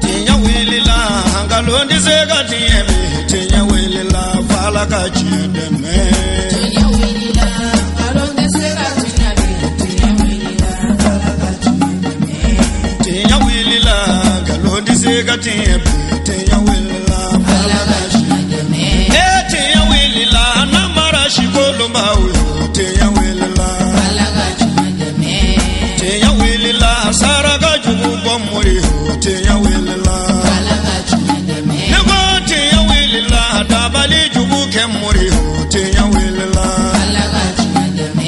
Tiɲɛ wulila, nkalon tɛ se ka tiɲɛ bi. Tiɲɛ wulila, f'Ala ka tiɲɛ dɛmɛ. Tiɲɛ wulila, nkalon tɛ se ka tiɲɛ bi. Tiɲɛ wulila, f'Ala ka tiɲɛ dɛmɛ. Tiɲɛ wulila, nkalon tɛ se ka tiɲɛ bi. Tiɲɛ wulila, f'Ala ka tiɲɛ dɛmɛ. E tiɲɛ wulila, namara si kolonbaw yo. Tiɲɛ wulila, f'Ala ka tiɲɛ dɛmɛ. Tiɲɛ wulila, saraka jugu bɔ mori yo. Tiɲɛ wulila, f'Ala ka tiɲɛ dɛmɛ. Ne ko tiɲɛ wulila, dabali jugu kɛ mori yo. Tiɲɛ wulila, f'Ala ka tiɲɛ dɛmɛ.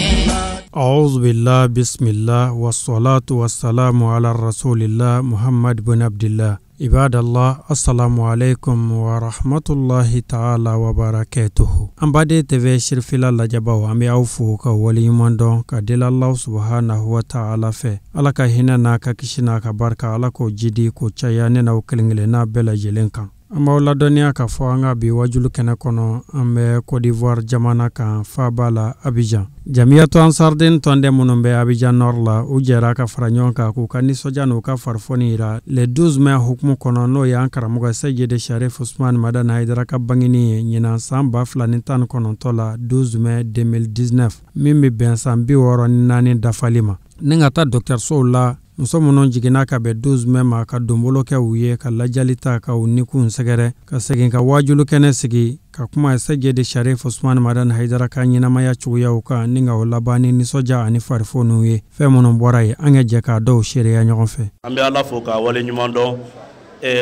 أعوذ بالله بسم الله والصلاة والسلام على رسول الله محمد بن عبد الله عباد الله السلام عليكم ورحمة الله تعالى وبركاته. An baden TV sirifila lajɛbaw, an bɛ aw fo ka waleɲuman dɔn ka deli Allah subhanahu wa ta'ala fɛ, Ala ka hinɛ n'a ka kisi n'a ka barika, Ala k'o jidi k'o caya ne n'aw kelen kelenna bɛɛ lajɛlen kan. An b'aw ladɔnniya k'a fɔ an ka bi wajulu kɛnɛ kɔnɔ, an bɛ Côte d'Ivoire jamana kan, faaba la Abidjan. Jamiyatu Ansarden tɔnden minnu bɛ Abidjan Nord la, u jɛra ka fara ɲɔgɔn kan k'u ka nisɔndiya n'u ka farifoni yira le 12 mai hukumu kɔnɔ, n'o y'an karamɔgɔ Seyidi Sharif Usman Madani Hayidara ka bangeni ye ɲinan san 2019 la, 12 mai 2019, min bɛ bɛn san 64 dafali ma, ni ka taa dɔgɔtɔrɔsow la muso minnu jiginna ka bɛn 12 mai ma, ka donbolo kɛ u ye, ka lajali ta, ka u nikun sɛgɛrɛ, ka segin ka wajulu kɛnɛ sigi ka kuma Seyidi Sharif Usman Madani Hayidara ka ɲɛnamaya cogoyaw kan, ni ka o laban ni nisɔndiya ani farifoniw ye. Fɛn minnu bɔra yen, an ka jɛ k'a dɔw seereya ɲɔgɔn fɛ. An bɛ Ala fo k'a waleɲuman dɔn.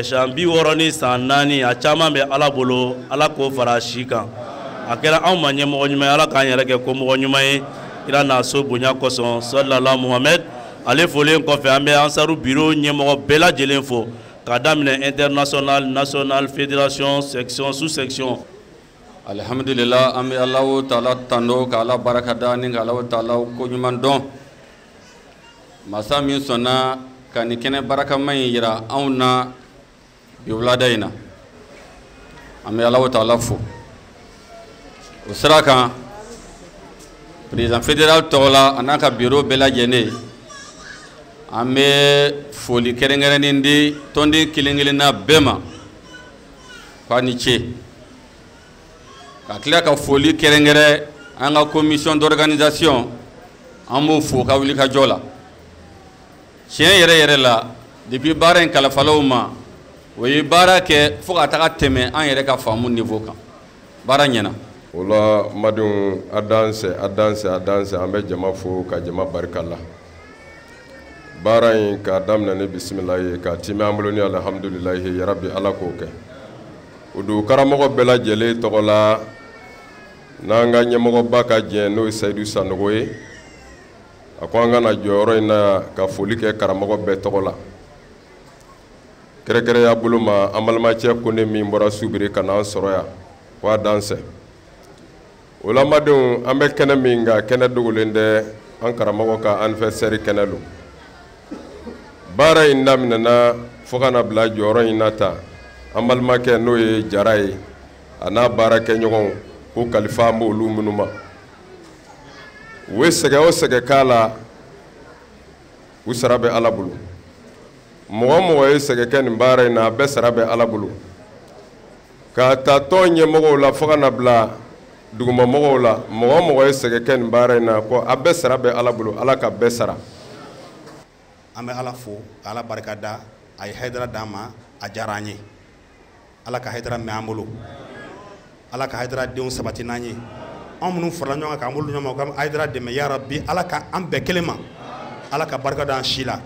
San 64, a caman bɛ Ala bolo, Ala k'o fara si kan. A kɛra anw ma ɲɛmɔgɔ ɲuman ye, Ala k'an yɛrɛ kɛ komɔgɔ ɲuman ye kira n'a so bonya kosɔn, salala Muhamɛd. Ale folen kɔfɛ, an bɛ Ansaru bureau ɲɛmɔgɔ bɛɛ lajɛlen fo, k'a daminɛ international, national, fédération, section, sous section. Alihamudulila, an bɛ Alahu taala tando, ka Ala barika da ni ka Alahu taala koɲuman dɔn, masa min sɔnna ka nin kɛnɛ barakama in yira anw na bi wulada in na. An bɛ Alahu taala fo o sira kan. Président fédéral tɔgɔ la, a n'a ka bureau bɛɛ lajɛlen, an bɛ foli kɛrɛnkɛrɛnnen di tɔnden kelen kelenna bɛɛ ma k'a ni ce, ka tila ka foli kɛrɛnkɛrɛn an ka commission d'organisation, an b'o fo ka wuli ka jɔ la. Tiɲɛ yɛrɛ yɛrɛ la, depuis baara in kalifalaw ma, o ye baara kɛ fo ka taga tɛmɛ an yɛrɛ ka faamu niveau kan. Baara ɲɛna. O la, n badenw, a dansɛ, a dansɛ, a dansɛ. An bɛ jama fo ka jama barika la. Baara in k'a daminɛ ni bisimila ye, k'a timi an bolo ni alihamudulilayi ye, yarabi Ala k'o kɛ. O dugu karamɔgɔ bɛɛ lajɛlen tɔgɔ la, n'an ka ɲɛmɔgɔba ka jɛ, n'o ye Seyidu Sanogo ye, a ko an ka na jɔyɔrɔ in na ka foli kɛ karamɔgɔ bɛɛ tɔgɔ la, kɛrɛnkɛrɛnya bolo ma an balimacɛ Kone min bɔra Subiri ka n'an sɔrɔ yan, ko a dansɛ. O la, n badenw, an bɛ kɛnɛ min kan, kɛnɛ dogolen tɛ, an karamɔgɔ ka anniversaire kɛnɛ don. Baara in daminɛna fo ka na bila jɔyɔrɔ in na ta, an balimakɛ n'o ye Jara ye, a n'a baarakɛɲɔgɔnw ko kalifa an b'olu minnu ma, u ye sɛgɛn o sɛgɛn k'a la, u sara bɛ Ala bolo. Mɔgɔ o mɔgɔ ye sɛgɛn kɛ nin baara in na, a bɛɛ sara bɛ Ala bolo, k'a ta tɔn ɲɛmɔgɔw la fo ka na bila dugumamɔgɔw la. Mɔgɔ o mɔgɔ ye sɛgɛn kɛ nin baara in na, ko a bɛɛ sara bɛ Ala bolo, Ala ka bɛɛ sara. An bɛ Ala fo ka Ala barika da, a ye Hayidara d'an ma, a diyara an ye. Ala ka Hayidara mɛn an bolo, Ala ka Hayidara denw sabati n'an ye. Anw minnu farala ɲɔgɔn kan k'an bolo ɲɔgɔn ma ka Hayidara dɛmɛ, yarabi Ala ka an bɛɛ kelen ma, Ala ka barika da an si la.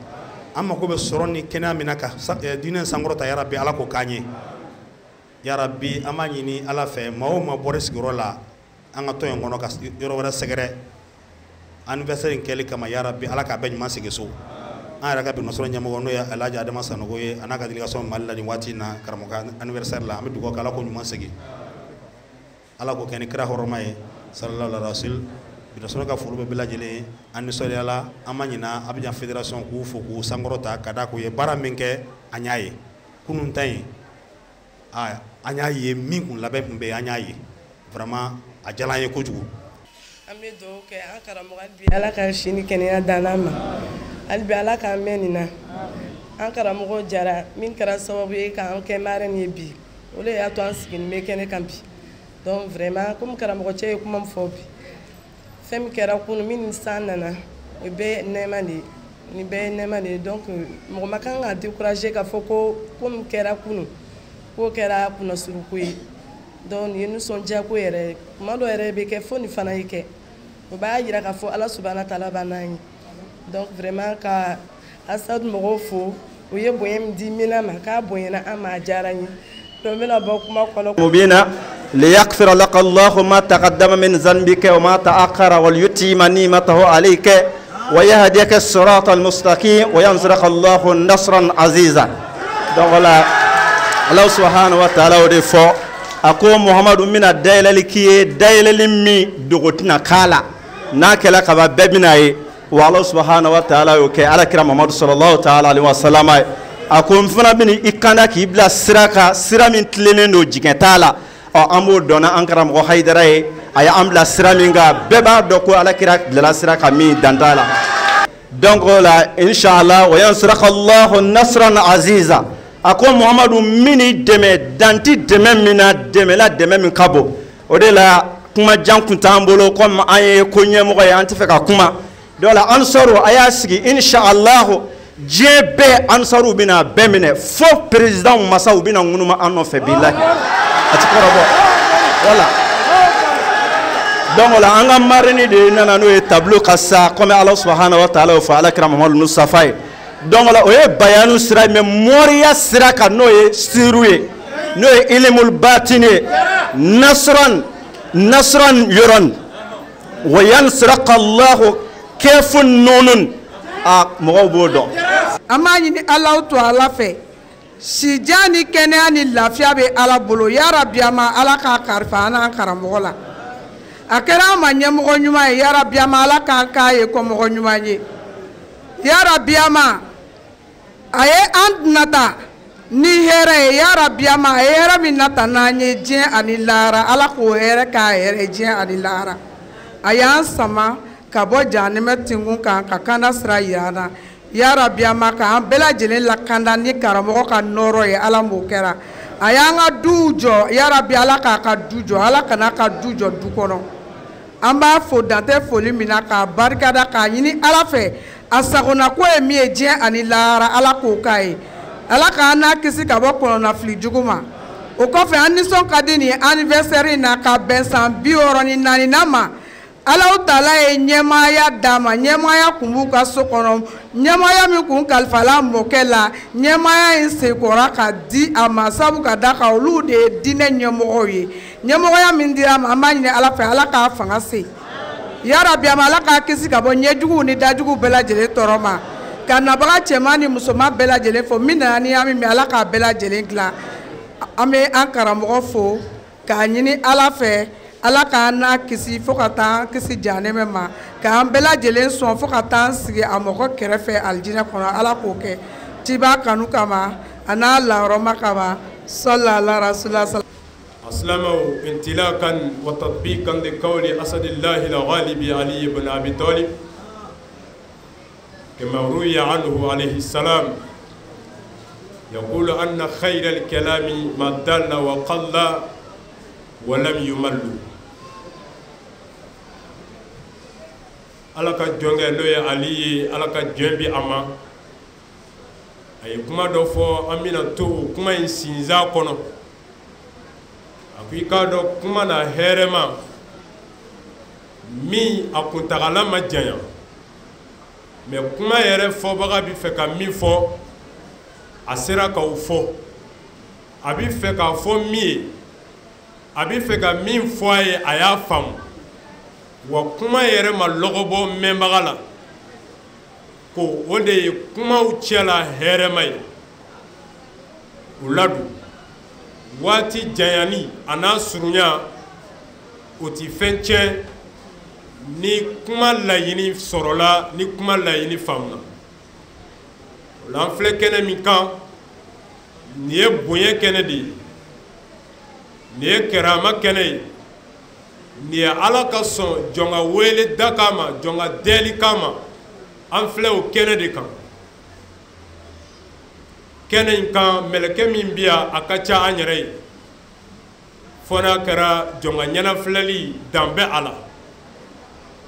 An mako bɛ sɔrɔ ni kɛnɛya min na ka diinɛ sankɔrɔta, yarabi Ala k'o k'an ye. Yarabi, an b'a ɲini Ala fɛ, maa o maa bɔra sigiyɔrɔ la an ka tɔn in kɔnɔ ka yɔrɔ wɛrɛ sɛgɛrɛ anniversaire in kɛli kama, yarabi Ala k'a bɛɛ ɲuman segin so. An yɛrɛ ka binasɔrɔ ɲɛmɔgɔ, n'o ye Alhaji Adama Sanogo ye, a n'a ka délégation Mali la nin waati in na, karamɔgɔ ka anniversaire la, an bɛ dugawu kɛ, Ala k'o ɲuman segin, Ala k'o kɛ ni kira hɔrɔma ye, sallallahu alaihi wa sallam. Binasɔrɔ ka foli bɛ bɛɛ lajɛlen ye. An nisɔndiyala, an ma ɲina Abidjan fédération k'u fo k'u sankɔrɔta ka d'a k'u ye baara min kɛ, an y'a ye kunun ta in, an y'a ye min kun labɛn tun bɛ yen, an y'a ye vraiment a diyara an ye kojugu. An bɛ dugawu kɛ an karamɔgɔ bi, Ala ka si ni kɛnɛya d'an ma. Hali bi Ala k'an mɛn nin na. An karamɔgɔ Jara min kɛra sababu ye k'an kɛ marraine ye bi, o de y'a to an sigilen bɛ kɛnɛ kan bi. Donc vraiment, komi karamɔgɔ cɛ ye kuma min fɔ bi, fɛn min kɛra kunun min ni san nana, o bɛɛ ye nɛɛma de ye, nin bɛɛ ye nɛɛma de ye. Donc mɔgɔ ma kan ka décourager k'a fɔ ko ko min kɛra kunun k'o kɛra kunnasuruko ye. Donc nin ye nisɔndiya ko yɛrɛ ye. Kuma dɔ yɛrɛ bɛ kɛ fo nin fana ye kɛ, o b'a yira k'a fɔ Ala subahana taala b'an n'an ye. Donc vraiment ka Asad mɔgɔw fo, u ye bonya min di Mina ma, k'a bonyana an ma, a diyara n ye. Donc n bɛna bɔ kuma kɔnɔ. مبينا ليغفر لك الله ما تقدم من ذنبك وما تأخر وليتم نعمته عليك ويهديك الصراط المستقيم وينصرك الله نصرا عزيزا. Donc voilà, Allah subhanahu wa ta'ala o de fɔ a ko Muhamadu bɛna dayɛlɛli k'i ye, dayɛlɛli min dogo tɛna k'a la, n'a kɛla kaban bɛɛ bɛna ye. Wa Allah subhanahu wa ta'ala y'o kɛ Ala kira Muhamadu sallallahu ta'ala alaihi wa sallam ye. A ko n fana bɛna i kanda k'i bila sira kan, sira min tilennen don, jigin t'a la. Ɔ an b'o dɔn n'an karamɔgɔ Hayidara ye, a y'an bila sira min kan, bɛɛ b'a dɔn ko Ala kira bilala sira kan min dan t'a la. Donc o la inshallah wa yansuraka Allahu nasran aziza. A ko Muhamadu min n'i dɛmɛ, dan ti dɛmɛ min na, dɛmɛ la dɛmɛ min ka bon. O de la kuma jan kun t'an bolo, komi an ye ko ɲɛmɔgɔ ye, an tɛ fɛ ka kuma. Donc la ansaru a y'a sigi inshallah, diɲɛ bɛɛ ansaru bɛna bɛɛ minɛ, fo président masaw bɛna ŋunuma an nɔfɛ bilahi, a ti kɔrɔbɔ. Voilà, donc la an ka marraine de nana n'o ye tableau ka sa, komi Ala subahana wa taala y'o fɔ Ala kira Muhamadu Mustafa ye. Donc la o ye bayanu sira ye, mais moriya sira kan n'o ye siru ye, n'o ye ilimul batini ye, nasran nasran yɔrɔn wa yansuraka Allahu kɛfu nunun, a mɔgɔw b'o dɔn. An b'a ɲini Alahu taala fɛ, sijan ni kɛnɛya ni lafiya bɛ Ala bolo. Yarabi a ma Ala k'a kalifa an n'an karamɔgɔ la. A kɛra an ma ɲɛmɔgɔ ɲuman ye, yarabi a ma Ala k'an k'a ye kɔmɔgɔ ɲuman ye. Yarabi a ma a ye an nata ni hɛrɛ ye, yarabi a ma a ye hɛrɛ min nata n'an ye diɲɛ ani lahara, Ala k'o hɛrɛ k'a yɛrɛ diɲɛ ani lahara. A y'an sama ka bɔ jahanɛmɛ tinkun kan ka kanda sira yira an na. Yarabi a ma k'an bɛɛ lajɛlen lakanda ni karamɔgɔ ka nɔɔrɔ ye, Ala m'o kɛra. A y'an ka duw jɔ, yarabi Ala k'a ka du jɔ, Ala kana ka du jɔ du kɔnɔ. An b'a fo dantɛ foli min na k'a barikada k'a ɲini Ala fɛ, a sagonako ye min ye diɲɛ ani lahara, Ala k'o k'a ye. Ala k'an n'a kisi ka bɔ kɔnɔnafili jugu ma. O kɔfɛ an nisɔn ka di nin anniversaire in na ka bɛn san 64 ma. Alahu taala ye ɲɛmaaya d'a ma, ɲɛmaaya kun b'u ka so kɔnɔ, ɲɛmaaya min kun kalifala mɔkɛ la, ɲɛmaaya in senkɔrɔ ka di a ma, sabu ka d'a kan olu de ye diinɛ ɲɛmɔgɔw ye. Ɲɛmɔgɔya min dira a ma, an b'a ɲini Ala fɛ Ala k'a fanga se. Yarabi a ma Ala k'a kisi ka bɔ ɲɛjuguw ni dajuguw bɛɛ lajɛlen tɔɔrɔ ma. Ka nabaga cɛman ni musoman bɛɛ lajɛlen fo, min nana ni hami min Ala k'a bɛɛ lajɛlen dilan. An bɛ an karamɔgɔ fo k'a ɲini Ala fɛ Ala k'an n'a kisi fo ka taa kisi jahanɛmɛ ma, k'an bɛɛ lajɛlen sɔn fo ka taa sigi a mɔgɔ kɛrɛfɛ alijinɛ kɔnɔ. Ala k'o kɛ ciba kanu kama a n'a lahɔrɔma kama. Sɔlala rasula. أسلموا انطلاقا وتطبيقا لقول أسد الله الغالب علي بن أبي طالب كما روي عنه عليه السلام يقول أن خير الكلام ما دل وقل ولم يمل. Ala ka jɔnkɛ n'o ye Ali ye, Ala ka jɔn bi a ma, a ye kuma dɔ fɔ, an bɛna to o kuma in sinzan kɔnɔ. A ko i k'a dɔn kuma na hɛrɛma min a kuntagala ma janya, mɛ kuma yɛrɛ fɔbaga bɛ fɛ ka min fɔ a sera k'o fɔ, a bɛ fɛ k'a fɔ min ye, a bɛ fɛ ka min fɔ a ye a y'a faamu. Wa kuma yɛrɛ ma lɔgɔbɔ mɛnbaga la, ko o de ye kumaw cɛla hɛrɛma ye. O ladon waati janyani a n'a surunya o ti fɛn tiɲɛ ni kuma laɲini sɔrɔla, ni kuma laɲini faamuna. O la an filɛ kɛnɛ min kan, nin ye bonya kɛnɛ de ye, nin ye kɛrama kɛnɛ ye, nin ye Ala ka sɔn jɔn ka wele da kama, jɔn ka dɛli kama, An filɛ o kɛnɛ de kan. Kɛnɛ in kan, mɛlɛkɛ min bi yan, a ka ca an yɛrɛ ye, fo n'a kɛra jɔn ka ɲɛnafilɛli dan bɛ a la.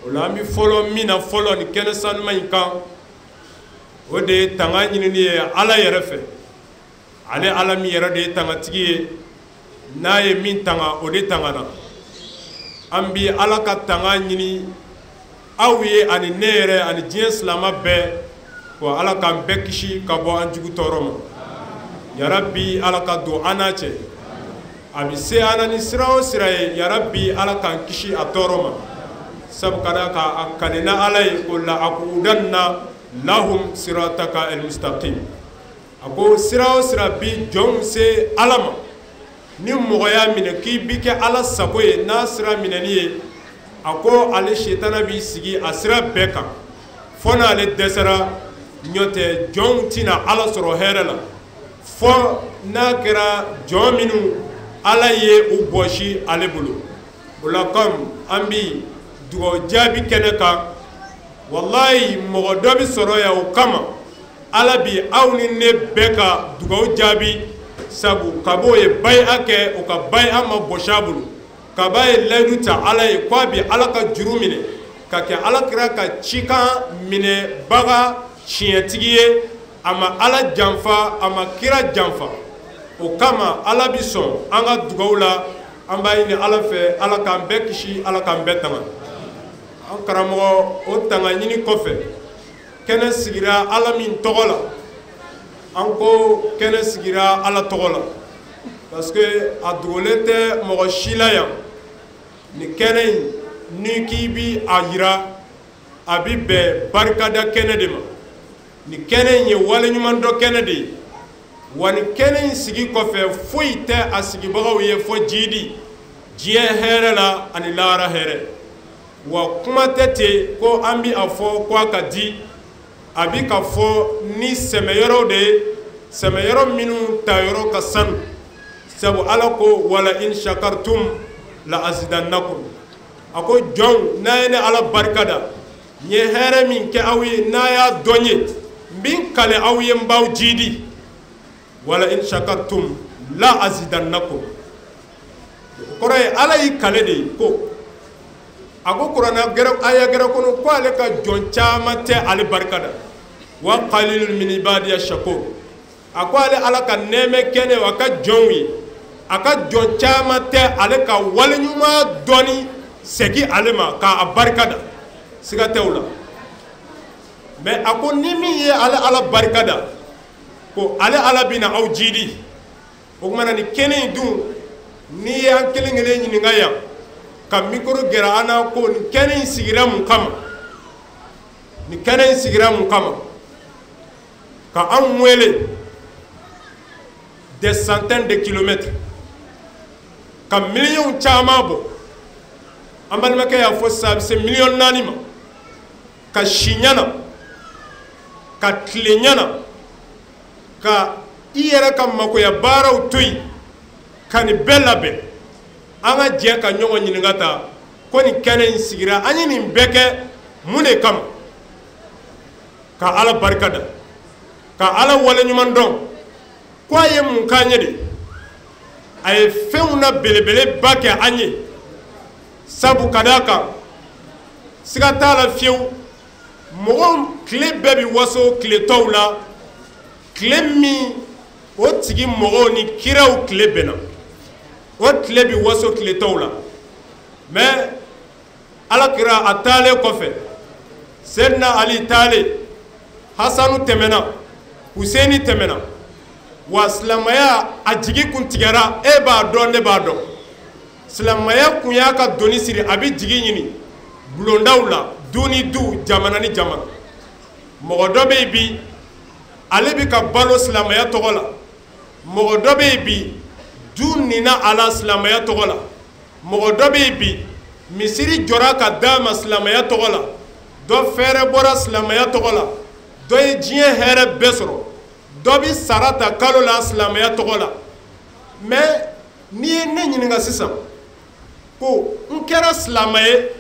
O la, an bɛ fɔlɔ min na fɔlɔ ni kɛnɛ sanuma in kan, o de ye tanga ɲinini ye Ala yɛrɛ fɛ. Ale Ala min yɛrɛ de ye tangatigi ye, n'a ye min tanga, o de tangana. An bi Ala ka tanga ɲini aw ye ani ne yɛrɛ ani diɲɛ silama bɛɛ ko Ala k'an bɛɛ kisi ka bɔ an jugu tɔɔrɔ ma. Yarabi, Ala ka don an n'a cɛ. A bɛ se an na ni sira o sira ye, yarabi, Ala k'an kisi a tɔɔrɔ ma, sabu ka d'a kan a kanina Ala ye ko la aqudanna lahum sirataka almustaqim. A ko sira o sira bi jɔnw se Ala ma, ni mɔgɔ y'a minɛ k'i bi kɛ Ala sago ye n'a sira minɛni ye, a ko ale setana b'i sigi a sira bɛɛ kan fo n'ale dɛsɛra. Ɲɔ tɛ, jɔnw tɛna Ala sɔrɔ hɛrɛ la fo n'a kɛra jɔn minnu Ala ye u bɔsi ale bolo. O la, comme an bi dugawu jaabi kɛnɛ kan, walayi, mɔgɔ dɔ bɛ sɔrɔ yan, o kama Ala bi aw ni ne bɛɛ ka dugawu jaabi, sabu kab'o ye bayi'a kɛ, o ka bayi'a ma bɔsi a bolo. Kaba ye layidu ta Ala ye k'a bi Ala ka juru minɛ ka kɛ Ala kira ka cikan minɛbaga tiɲɛtigi ye. A ma Ala janfa, a ma kira janfa. O kama Ala bi sɔn an ka dugawu la. An b'a ɲini Ala fɛ, Ala k'an bɛɛ kisi, Ala k'an bɛɛ tanga. An karamɔgɔ, o tanga ɲini kɔfɛ, kɛnɛ sigira Ala min tɔgɔ la, an ko kɛnɛ sigira Ala tɔgɔ la, parce que a dogolen tɛ mɔgɔ si la yan. Nin kɛnɛ in, ni k'i bi a yira, a bi bɛn barikada kɛnɛ de ma. Nin kɛnɛ in ye waleɲumandɔn kɛnɛ de ye. Wa nin kɛnɛ in sigi kɔfɛ, foyi tɛ a sigibagaw ye fɔ jidi diɲɛ hɛrɛ la ani lahara hɛrɛ. Wa kuma tɛ ten ko an bi a fɔ ko a ka di. A bi ka fɔ ni sɛmɛyɔrɔw de ye, sɛmɛyɔrɔ minnu ta yɔrɔ ka sanu, sabu Ala ko wala in shakartum la azidannakum. A ko jɔnw, n'a ye ne Ala barika da, n ye hɛrɛ min kɛ aw ye, n'a y'a dɔn ye, n bi n kale aw ye, n b'aw jidi. Wala in shakartum la azidannakum, o kɔrɔ ye Ala y'i kale de ye ko a ko kuranɛ gɛrɛ aya gɛrɛ kɔnɔ ko ale ka jɔn caman tɛ ale barika da. Wa qalilun min ibadiya shakur. A ko ale Ala ka nɛɛmɛ kɛnɛ a ka jɔnw ye, a ka jɔn caman tɛ ale ka waleɲuman dɔɔni segin ale ma k'a barika da. Siga tɛ o la. Mais a ko ni min ye ale Ala barika da, ko ale Ala bɛna aw jidi. O kumana, nin kɛnɛ in dun, n'i ye an kelen kelen ɲininka yan ka micro gɛrɛ an na ko nin kɛnɛ in sigira mun kama, nin kɛnɛ in sigira mun kama ka anw wele des centaines de kilomètres, ka miliyɔn caman bɔ, an balimakɛ y'a fɔ sisan, a bɛ se 4 miliyɔn ma, ka si ɲɛna, ka tile ɲɛna, ka i yɛrɛ ka makoya baaraw to yen ka nin bɛɛ labɛn, an ka jɛ ka ɲɔgɔn ɲininka ta ko nin kɛnɛ in sigira, an ye nin bɛɛ kɛ mun de kama? Ka Ala barika da, ka Ala waleɲuman dɔn ko a ye mun k'an ye de. A ye fɛnw na belebeleba kɛ an ye, sabu ka d'a kan siga t'a la fiyewu, mɔgɔw tile bɛɛ bi waso tile tɔw la, tile min o tigi mɔgɔw ni kiraw tile bɛnna, o tile bi waso tile tɔw la. Mais Ala kira a taalen kɔfɛ, Seydina Ali taalen, Hasanu tɛmɛna, Huseni tɛmɛna, wa silamɛya a jigi kun tigɛra. E b'a dɔn, ne b'a dɔn, silamɛya kun y'a ka doni siri, a bɛ jigi ɲini bulondaw la, du ni du, jamana ni jamana. Mɔgɔ dɔ bɛ yen bi, ale bɛ ka balo silamɛya tɔgɔ la. Mɔgɔ dɔ bɛ yen bi, du nina a la silamɛya tɔgɔ la. Mɔgɔ dɔ bɛ yen bi, misiri jɔra ka d'a ma silamɛya tɔgɔ la. Dɔ fɛrɛ bɔra silamɛya tɔgɔ la. Dɔ ye diɲɛ hɛrɛ bɛɛ sɔrɔ. Dɔ bɛ sara ta kalo la silamɛya tɔgɔ la. Mais n'i ye ne ɲininka sisan ko n kɛra silamɛ ye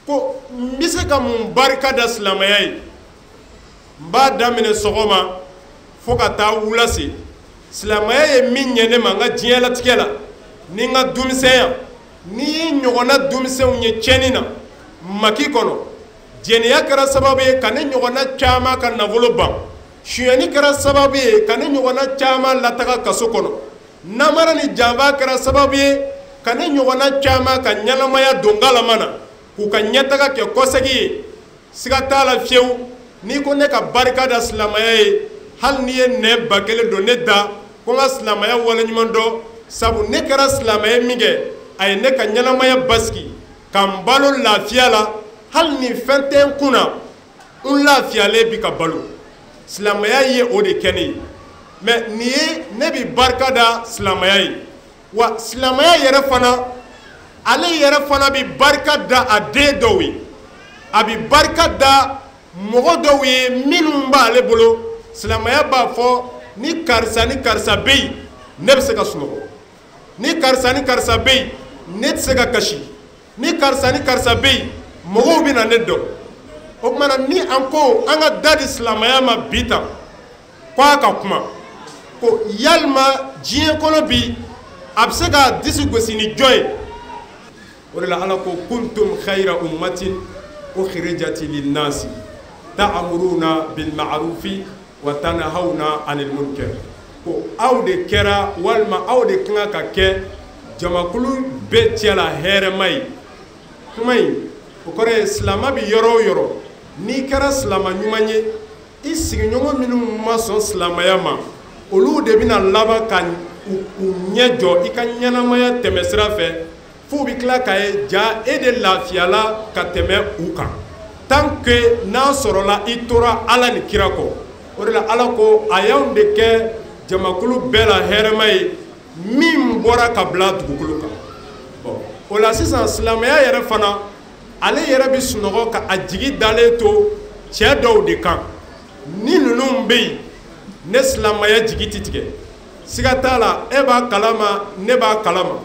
Ko n bɛ se ka mun barika da silamɛya ye? N b'a daminɛ sɔgɔma fo ka taa wula se. Silamɛya ye min ɲɛ ne ma n ka diɲɛlatigɛ la ni n ka denmisɛnya, n'i ye ɲɔgɔnna denmisɛnw ye tiɲɛni na maki kɔnɔ, jɛnɛya kɛra sababu ye ka ne ɲɔgɔnna caman ka nafolo ban, sonyɛni kɛra sababu ye ka ne ɲɔgɔnna caman lataga kaso kɔnɔ, namara ni janfa kɛra sababu ye ka ne ɲɔgɔnna caman ka ɲɛnamaya don galama na k'u ka ɲɛtaga kɛ kɔsegi ye. Siga t'a la fiyewu, n'i ko ne ka barika da silamɛya ye, hali n'i ye nɛn 1000 don ne da ko n ka silamɛya waleɲuman dɔn, sabu ne kɛra silamɛ ye min kɛ, a ye ne ka ɲɛnamaya basigi ka n balo lafiya la, hali ni fɛn tɛ n kun na, n lafiyalen bi ka balo. Silamɛya ye o de kɛ ne ye. Mɛ nin ye ne bi barika da silamɛya ye. Wa silamɛya yɛrɛ fana, ale yɛrɛ fana bi barika da a den dɔw ye, a bi barika da mɔgɔ dɔw ye minnu b'ale bolo. Silamɛya b'a fɔ ni karisa ni karisa bɛ yen, ne bɛ se ka sunɔgɔ, ni karisa ni karisa bɛ yen, ne tɛ se ka kasi, ni karisa ni karisa bɛ yen, mɔgɔw bɛ na ne dɔn. O tuma na ni an ko an ka da di silamɛya ma bi tan, ko a ka kuma ko yalima diɲɛ kɔnɔ bi a bɛ se k'a disi gosi ni jɔn ye? O de la Ala ko kuntum khayra ummatin ukhrijat linnasi ta'muruna bil ma'rufi wa tanahawna 'anil munkar. Ko aw de kɛra walima aw de kan ka kɛ jamakulu bɛɛ cɛ la hɛrɛma ye. Kuma in o kɔrɔ ye silamɛ bɛ yɔrɔ o yɔrɔ, n'i kɛra silamɛ ɲuman ye, i sigiɲɔgɔn minnu ma sɔn silamɛya ma, olu de bɛna laban ka u ɲɛ jɔ i ka ɲɛnamaya tɛmɛsira fɛ, f'u bɛ tila k'a ye ja e de lafiyala ka tɛmɛ u kan, tant que n'a sɔrɔla i tora Ala ni kira kɔ. O de la Ala ko a y'anw de kɛ jamakulu bɛɛ la hɛrɛma ye min bɔra ka bila dugukolo kan. Bon, o la sisan silamɛya yɛrɛ fana, ale yɛrɛ bɛ sunɔgɔ ka a jigi dalen to cɛ dɔw de kan. Ni ninnu bɛ yen, ne silamɛya jigi tɛ tigɛ. Siga t'a la, e b'a kalama, ne b'a kalama.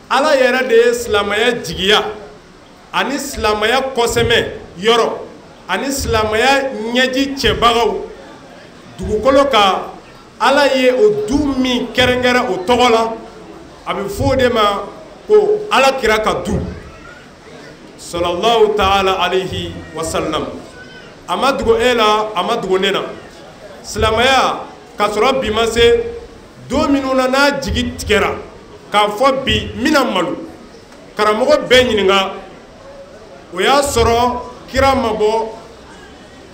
Ala yɛrɛ de ye silamɛya jigiya ani silamɛya kɔsɛmɛ yɔrɔ ani silamɛya ɲɛji cɛbagaw dugukolo kan. Ala ye o du min kɛrɛnkɛrɛn o tɔgɔ la, a bɛ fɔ o de ma ko Ala kira ka du sallallahu ta'ala alayhi wa sallam. A ma dogo e la, a ma dogo ne na. Silamɛya k'a sɔrɔ bi ma se, don minnu na n'a jigi tigɛra k'a fɔ bi n bɛna malo, karamɔgɔ bɛɛ ɲininka, o y'a sɔrɔ kira ma bɔ,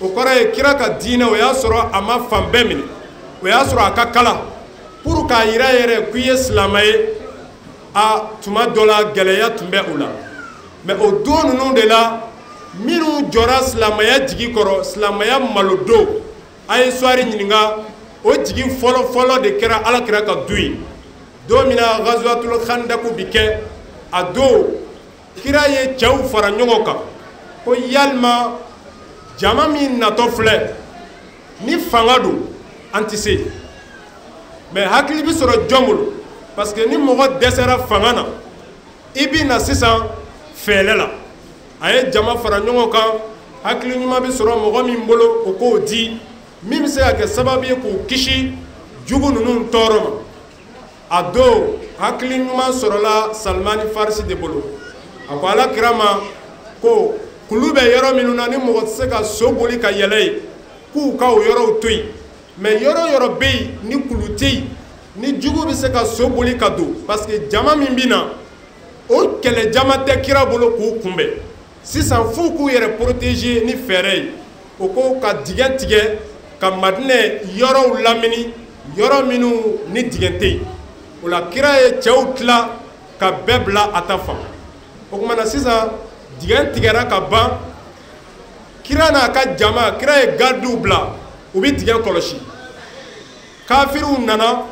o kɔrɔ ye kira ka diinɛ, o y'a sɔrɔ a ma fan bɛɛ minɛ, o y'a sɔrɔ a ka kalan pour k'a yira yɛrɛ k'i ye silamɛ ye. A tuma dɔ la gɛlɛya tun bɛ o la, mɛ o don ninnu de la minnu jɔra silamɛya jigi kɔrɔ, silamɛya malodon, a ye soiri ɲininka, o jigi fɔlɔ fɔlɔ de kɛra Ala kira ka du ye. Don min na Ghazwatul Khandaq bi kɛ, a don kira ye cɛw fara ɲɔgɔn kan ko yalima jama min natɔ filɛ, ni fanga don an tɛ se, mɛ hakili bɛ sɔrɔ jɔn bolo? Parce que ni mɔgɔ dɛsɛra fanga na, i bɛ na sisan fɛɛrɛ la. A ye jama fara ɲɔgɔn kan, hakili ɲuman bɛ sɔrɔ mɔgɔ min bolo, o k'o di, min bɛ se ka kɛ sababu ye k'u kisi jugu ninnu tɔɔrɔ ma. A don hakili ɲuman sɔrɔla Salimani Farisi de bolo. A ko Ala kira ma ko kulu bɛ yɔrɔ minnu na ni mɔgɔ tɛ se ka so boli ka yɛlɛ yen, k'u ka o yɔrɔw to yen, mɛ yɔrɔ yɔrɔ bɛ yen ni kulu tɛ yen, ni jugu bɛ se ka so boli ka don, parce que jama min bɛ na, o kɛlɛ jama tɛ kira bolo k'u kunbɛn. Sisan f'u k'u yɛrɛ protéger ni fɛɛrɛ ye. O ko ka dingɛ tigɛ ka Madinɛ yɔrɔw lamini, yɔrɔ minnu ni dingɛ tɛ yen. O la kira ye cɛw tila ka bɛɛ bila a ta fan. O tuma na sisan dingɛ tigɛra ka ban, kira n'a ka jama, kira ye gardiw bila, u bɛ dingɛ kɔlɔsi. Kafiriw nana,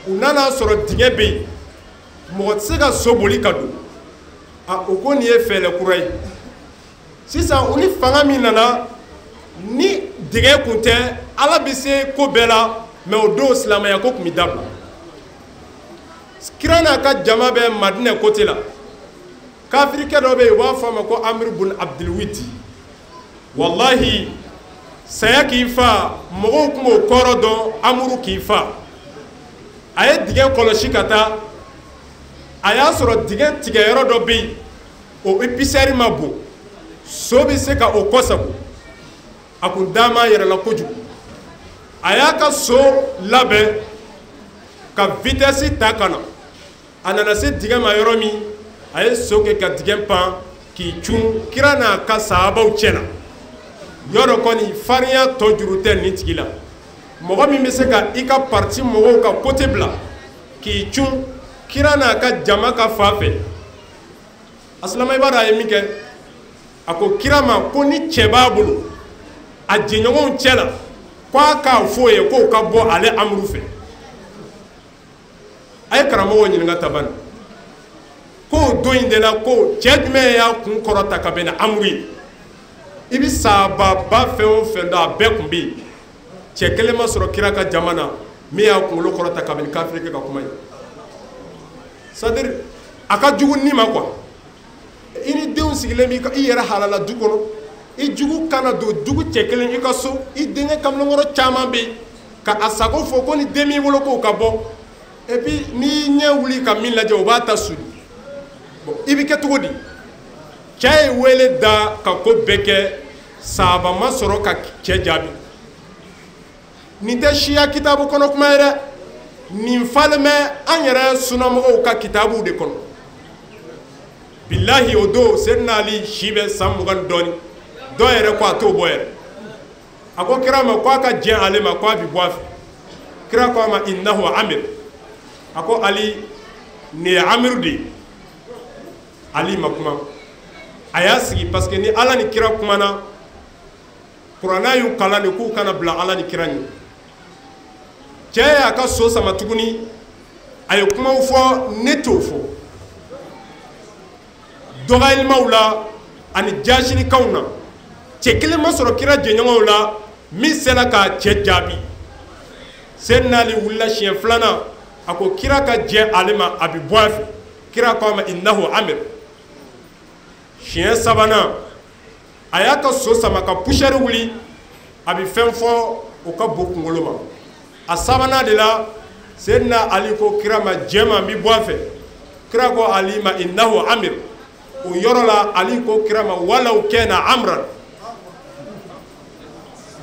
u nana sɔrɔ dingɛ bɛ yen, mɔgɔ tɛ se ka so boli ka don. A o ko nin ye fɛɛrɛ kura ye. Sisan u ni fanga min nana, ni dingɛ kun tɛ, Ala bɛ se ko bɛɛ la, mɛ o don silamɛya ko tun bɛ dabila. Kira n'a ka jama bɛ Madinɛ côté la. Kafirikɛ dɔ bɛ yen, u b'a fɔ a ma ko Amir bun Abdulwidi. Walahi, saya k'i fa, mɔgɔw tun b'o kɔrɔ dɔn. Amuru k'i fa, a ye dingɛ kɔlɔsi ka taa, a y'a sɔrɔ dingɛ tigɛyɔrɔ dɔ bɛ yen, o épaisseur ma bon, so bɛ se ka o kɔsago. A kun da m'a yɛrɛ la kojugu. A y'a ka so labɛn ka vitesse ta ka na. A nana se dingɛ ma yɔrɔ min, a ye so kɛ ka dingɛ pan k'i cun kira n'a ka sahabaw cɛ la. Yɔrɔ kɔni, farinya tɔ juru tɛ nin tigi la. Mɔgɔ min bɛ se ka i ka parti mɔgɔw ka côté bila k'i cun kira n'a ka jama ka fan fɛ. A silama, i b'a dɔn a ye min kɛ? A ko kira ma ko ni cɛ b'a bolo a jɛɲɔgɔnw cɛ la, ko a k'a fɔ o ye k'o ka bɔ ale Amuru fɛ. A ye karamɔgɔw ɲininka tabani k'o don in de la, ko cɛ jumɛn y'a kun kɔrɔta ka bɛn ni Amuru ye? I bɛ sahababa fɛn o fɛn dɔn, a bɛɛ tun bɛ yen. Cɛ kelen ma sɔrɔ kira ka jama na min y'a kunkolo kɔrɔta ka bɛn ni kafirikɛ ka kuma ye. C'est à dire, a ka jugu ni ma quoi. I ni denw sigilen b'i ka i yɛrɛ halala du kɔnɔ, i jugu kana don dugu cɛ kelen i ka so, i denkɛ kamalenkɔrɔ caman bɛ yen, ka a sago fɔ ko ni den b'i bolo k'o ka bɔ. Et puis n'i ɲɛ wuli ka min lajɛ, o b'a ta suli. Bon, i bɛ kɛ cogo di? Cɛ ye wele da ka ko bɛɛ kɛ, sahaba ma sɔrɔ ka cɛ jaabi. Nin tɛ siya kitabu kɔnɔ kuma ye dɛ, nin falen bɛ an yɛrɛ sunamɔgɔw ka kitabuw de kɔnɔ. Bilahi, o don Seydina Ali si bɛ san 20 dɔɔni. Dɔw yɛrɛ ko a t'o bɔ yɛrɛ. A ko kira ma ko a ka jɛn ale ma, ko a bɛ bɔ a fɛ. Kira ko a ma: innahu Amir. A ko Ali, nin ye Amiru de ye. Ali ma kuma, a y'a sigi, parce que ni Ala ni kira kumana, kuranna y'u kalan de k'u kana bila Ala ni kira ɲɛ. Cɛ y'a ka so sama tuguni, a ye kumaw fɔ, ne t'o fɔ dɔgɔyalimaw la ani jaasilikanw na. Cɛ kelen ma sɔrɔ kira jɛɲɔgɔnw la min sera k'a cɛ jaabi. Seydina Ali wulila siɲɛ filanan, a ko kira ka jɛ ale ma, a bɛ bɔ a fɛ. Kira ko a ma: innahu Amir. Siɲɛ sabanan, a y'a ka so sama ka poussière wuli, a bɛ fɛn fɔ o ka bon kunkolo ma. A sabanan de la, Seydina Ali ko kira ma: jɛ ma, n bɛ bɔ a fɛ. Kira ko Ali ma: innahu Amir. O yɔrɔ la, Ali ko kira ma: walaw kana amran.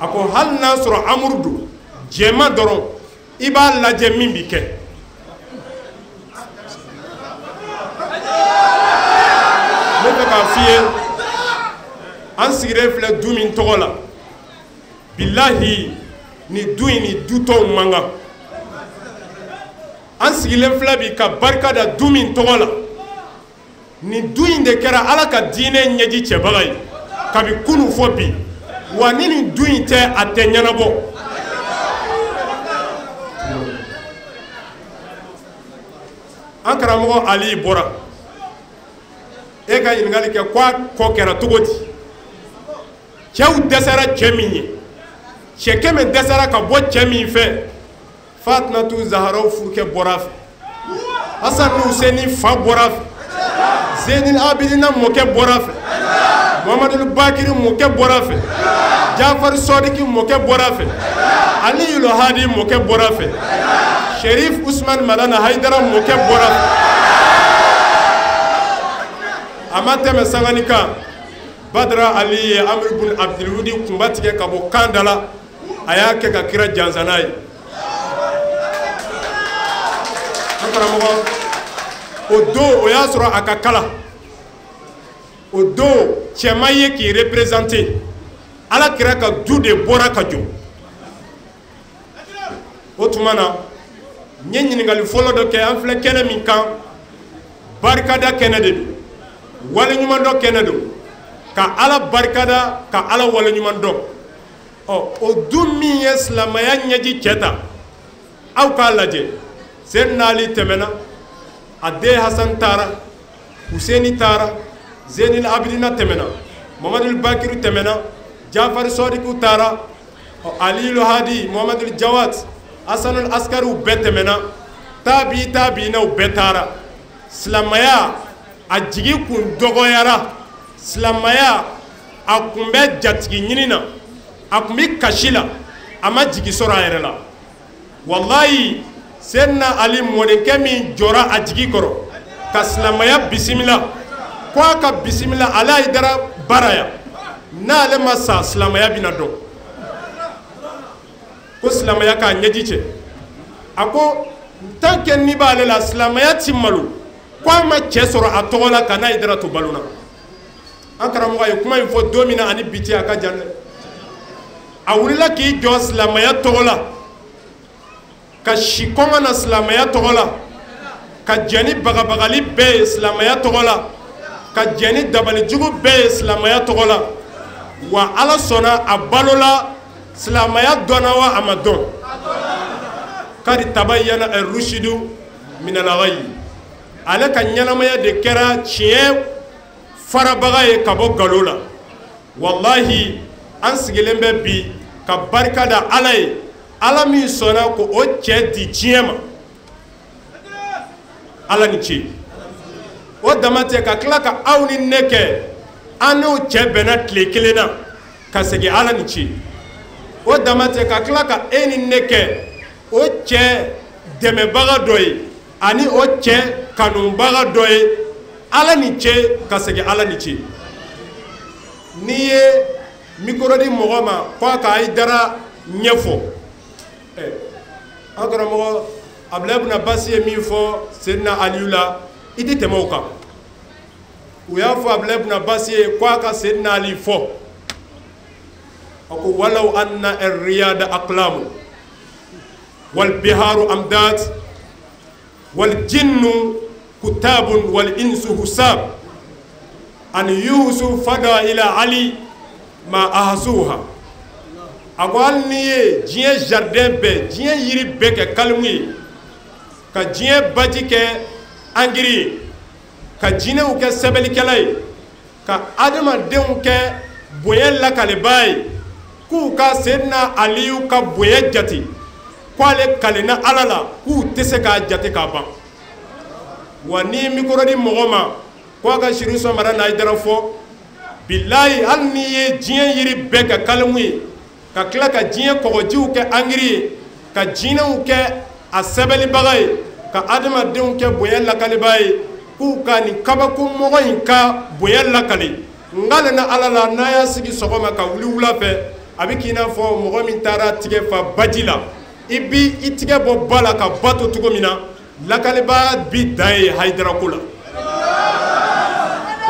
A ko hali n'a sɔrɔ Amuru don, jɛma dɔrɔn, i b'a lajɛ min bi kɛ. Ne bɛ k'a f'i ye, an sigilen filɛ du min tɔgɔ la, bilahi, ni du in ni du tɔw man kan. An sigilen filɛ bi ka barika da du min tɔgɔ la, nin du in de kɛra Ala ka diinɛ ɲɛji cɛbaga ye kabi kunu fɔ bi. Wa ni nin du in tɛ, a tɛ ɲɛnabɔ. An karamɔgɔ Ali bɔra e ka ɲininkali kɛ ko a kɔ kɛra cogo di? Cɛw dɛsɛra cɛ min ye, cɛ 100 dɛsɛra ka bɔ cɛ min fɛ, Fatumatu Zaharaw furukɛ bɔra a fɛ, Hasan ni Useni fa bɔra a fɛ, Zenil Abidina mɔkɛ bɔra a fɛ, Muhamadul Bakiri mɔkɛ bɔra a fɛ, Jafari Sɔdiki mɔkɛ bɔra a fɛ, Aliyu Hadi mɔkɛ bɔra a fɛ, Sherif Usman Madana Hayidara mɔkɛ bɔra a fɛ. A ma tɛmɛ sangani kan, Badara Ali ye Amir bun Abdulwudi kunba tigɛ ka bɔ kan da la, a y'a kɛ ka kira jansa n'a ye. An karamɔgɔ, o don o y'a sɔrɔ a ka kala. O don cɛ ma ye k'i représenter, Ala kira ka du de bɔra ka jɔ. O tuma na, n ye ɲininkali fɔlɔ dɔ kɛ. An filɛ kɛnɛ min kan, barikada kɛnɛ de don, waleɲumandɔn kɛnɛ don, ka Ala barikada, ka Ala waleɲuman dɔn. Ɔ, o du min ye silamɛya ɲɛji cɛ ta, aw k'a lajɛ. Seydina Ali tɛmɛna, a den Hasan taara, Huseni taara, Zenil Abidina tɛmɛna, Mamadul Bakiru tɛmɛna, Jafari Sɔdiku taara, Aliyu Hadi, Muhamadul Jawad, Hasanul Askariw bɛɛ tɛmɛna, tabi tabiinaw bɛɛ taara. Silamɛya A jigi kun dɔgɔyara, silamɛya a kun bɛ jatigi ɲini na, a kun bɛ kasi la, a ma jigi sɔrɔ a yɛrɛ la. Walayi, Seydina Ali mɔdenkɛ min jɔra a jigi kɔrɔ ka silamɛya bisimila, ko a ka bisimila ale Hayidara bara yan, n'ale ma sa silamɛya bɛna dɔn. Ko silamɛya k'a ɲɛji cɛ, a ko tant que ni b'ale la silamɛya ti malo, ko a ma cɛ sɔrɔ a tɔgɔ la ka n'a Hayidara to balo la. An karamɔgɔ ye kuma in fɔ don min na ani bi cɛ a ka jan dɛ. A wulila k'i jɔ silamɛya tɔgɔ la, ka si kɔngɔ na silamɛya tɔgɔ la, ka jɛn ni bagabagali bɛɛ ye silamɛya tɔgɔ la, ka jɛn ni dabalijugu bɛɛ ye silamɛya tɔgɔ la. Wa Ala sɔnna a balola, silamɛya dɔnna wa a ma dɔn. Kadi tabayyana ar-rushdu min al-ghayy. Ale ka ɲɛnamaya de kɛra tiɲɛ farabaga ye ka bɔ nkalon la. Walahi, an sigilen bɛ bi ka barika da Ala ye, Ala min sɔnna ko o cɛ di diɲɛ ma. Ala ni ce. O dama tɛ, ka tila ka aw ni ne kɛ an n'o cɛ bɛnna tile kelen na ka segin, Ala ni ce. O dama tɛ, ka tila ka e ni ne kɛ o cɛ dɛmɛbaga dɔ ye ani o cɛ kanubaga dɔ ye, Ala ni ce, ka segin Ala ni ce. N'i ye micro di mɔgɔ ma ko a ka Hayidara ɲɛfɔ, an karamɔgɔ Abulayi ibn Abbas ye min fɔ Seydina Aliyu la, i tɛ tɛmɛ o kan. U y'a fɔ Abulayi ibn Abbas ye ko a ka Seydina Ali fɔ, a ko walaw anna ar-riyada aqlamu wal biharu amdat wal jinnu kutabun wal insu husab an yusu fada ila Ali ma ahsuha. A ko hali n'i ye diɲɛ jardin bɛɛ, diɲɛ yiri bɛɛ kɛ kalimu ye, ka diɲɛ baji kɛ angiri ye, ka jinɛw kɛ sɛbɛnnikɛla ye, ka adamadenw kɛ bonya lakalibaa ye, k'u ka Seydina Aliyu ka bonya jate, k'ale kalenna Ala la k'u tɛ se k'a jate k'a ban. Wa n'i ye micro di mɔgɔ ma ko a ka Chérif Madani Hayidara fɔ, bilayi, hali n'i ye diɲɛ yiri bɛɛ kɛ kalimu ye, ka tila ka diɲɛ kɔgɔjiw kɛ angiri ye, ka jinɛw kɛ a sɛbɛnnibaga ye, ka adamadenw kɛ bonya lakalibaa ye, k'u ka nin kabako mɔgɔ in ka bonya lakale, n kalenna Ala la, n'a y'a sigi sɔgɔma ka wuli wula fɛ, a bɛ k'i n'a fɔ mɔgɔ min taara tigɛ fa baji la, i bi i tigɛ bɔ ba la ka ba to cogo min na, lakalibaa bi dan ye Hayidara ko la.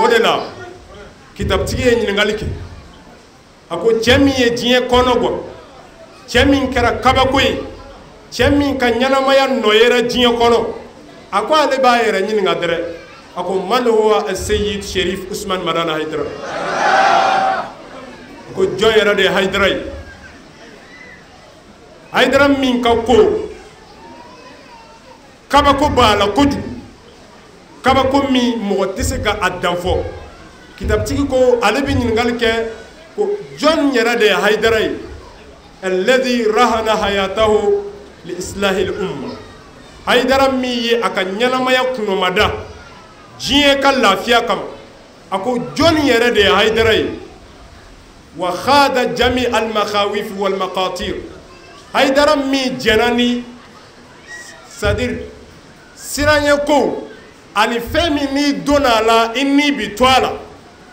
O de la kitabutigi ye ɲininkali kɛ, a ko cɛ min ye diɲɛ kɔnɔ bɔ, cɛ min kɛra kabako ye, cɛ min ka ɲɛnamaya nɔ yera diɲɛ kɔnɔ, a ko ale b'a yɛrɛ ɲininka dɛrɛ, a ko man huwa Seyyid Chérif Ousmane Madani Hayidara? A ko jɔn yɛrɛ de ye Hayidara ye? Hayidara min ka ko kabako b'a la kojugu, kabako min mɔgɔ tɛ se ka a dan fɔ. Kitabutigi ko ale bɛ ɲininkali kɛ ko jɔn yɛrɛ de ye Hayidara ye? Alladhi rahana hayatahu li islahil umma. Hayidara min ye a ka ɲɛnamaya kunɔmada diɲɛ ka lafiya kama, a ko jɔn yɛrɛ de ye Hayidara ye? Wa khada jami al makhawif wal maqatir. Hayidara min jɛnna ni, c'est-à-dire siranɲɛ kow ani fɛn min n'i donna a la i ni bi to a la,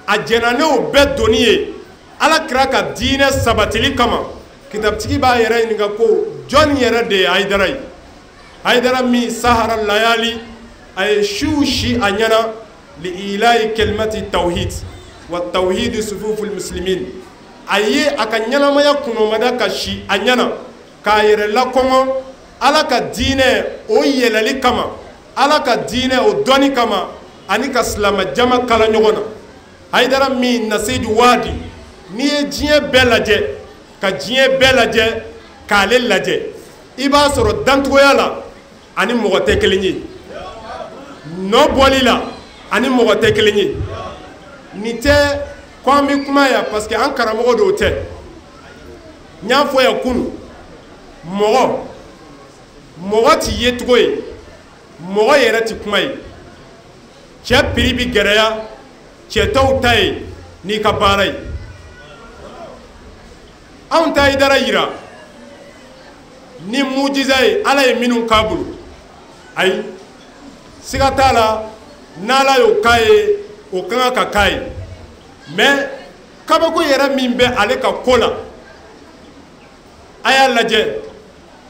a jɛnna n'o bɛɛ donni ye Ala kira ka diinɛ sabatili kama. Kitabutigi b'a yɛrɛ ɲininka ko jɔn yɛrɛ de ye Hayidara ye? Hayidara min sahara layali, a ye siw si a ɲɛna li ilahi kalimati tawhid wa tawhid sufuful muslimin. A ye a ka ɲɛnamaya kunɔmada ka si a ɲɛna k'a yɛrɛ lakɔngɔ Ala ka diinɛ o yɛlɛli kama, Ala ka diinɛ o dɔnni kama, ani ka silamɛ jama kala ɲɔgɔn na. Hayidara min nasidu waadi, n'i ye diɲɛ bɛɛ lajɛ, ka diɲɛ bɛɛ lajɛ k'ale lajɛ, i b'a sɔrɔ dancogoya la ani mɔgɔ tɛ kelen ye, nɔ bɔli la ani mɔgɔ tɛ kelen ye. Nin tɛ ko an bɛ kuma yan parce que an karamɔgɔ dɔw tɛ. N y'a fɔ yan kunun, mɔgɔ ti ye cogo ye, mɔgɔ yɛrɛ ti kuma ye. Cɛ prix bi gɛrɛya cɛ tɔw ta ye n'i ka baara ye. Anw ta Hayidara yira ni mujiza ye Ala ye minnu k'a bolo. Ayi, siga t'a la, n'Ala y'o k'a ye, o ka kan ka k'a ye. Mais kabako yɛrɛ min bɛ ale ka ko la, a y'a lajɛ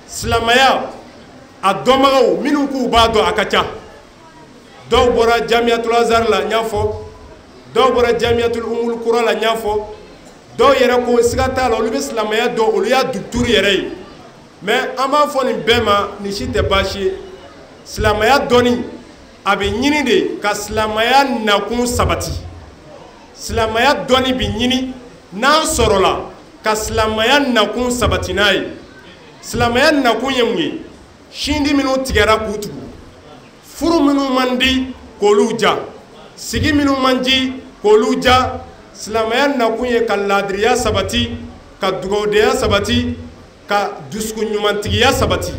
silamɛya a dɔnbagaw minnu k'u b'a dɔn a ka ca. Dɔw bɔra Jamiyatul Azhar la, n y'a fɔ, dɔw bɔra Jamiyatul Umul Kura la, n y'a fɔ, dɔw yɛrɛ ko siga t'a la olu bɛ silamɛya dɔn, olu y'a docteur yɛrɛ ye. Mais an b'a fɔ nin bɛɛ ma, nin si tɛ baasi ye. Silamɛya dɔnni a bɛ ɲini de ka silamɛya nakun sabati. Silamɛya dɔnni bɛ ɲini n'an sɔrɔla ka silamɛya nakun sabati n'a ye. Silamɛya nakun ye mun ye? Sindi minnu tigɛra k'u tugu, furu minnu man di k'olu ja, sigi minnu man di k'olu ja. Silamɛya nakun ye ka laadiriya sabati, ka dugawudenya sabati, ka dusukun ɲumantigiya sabati.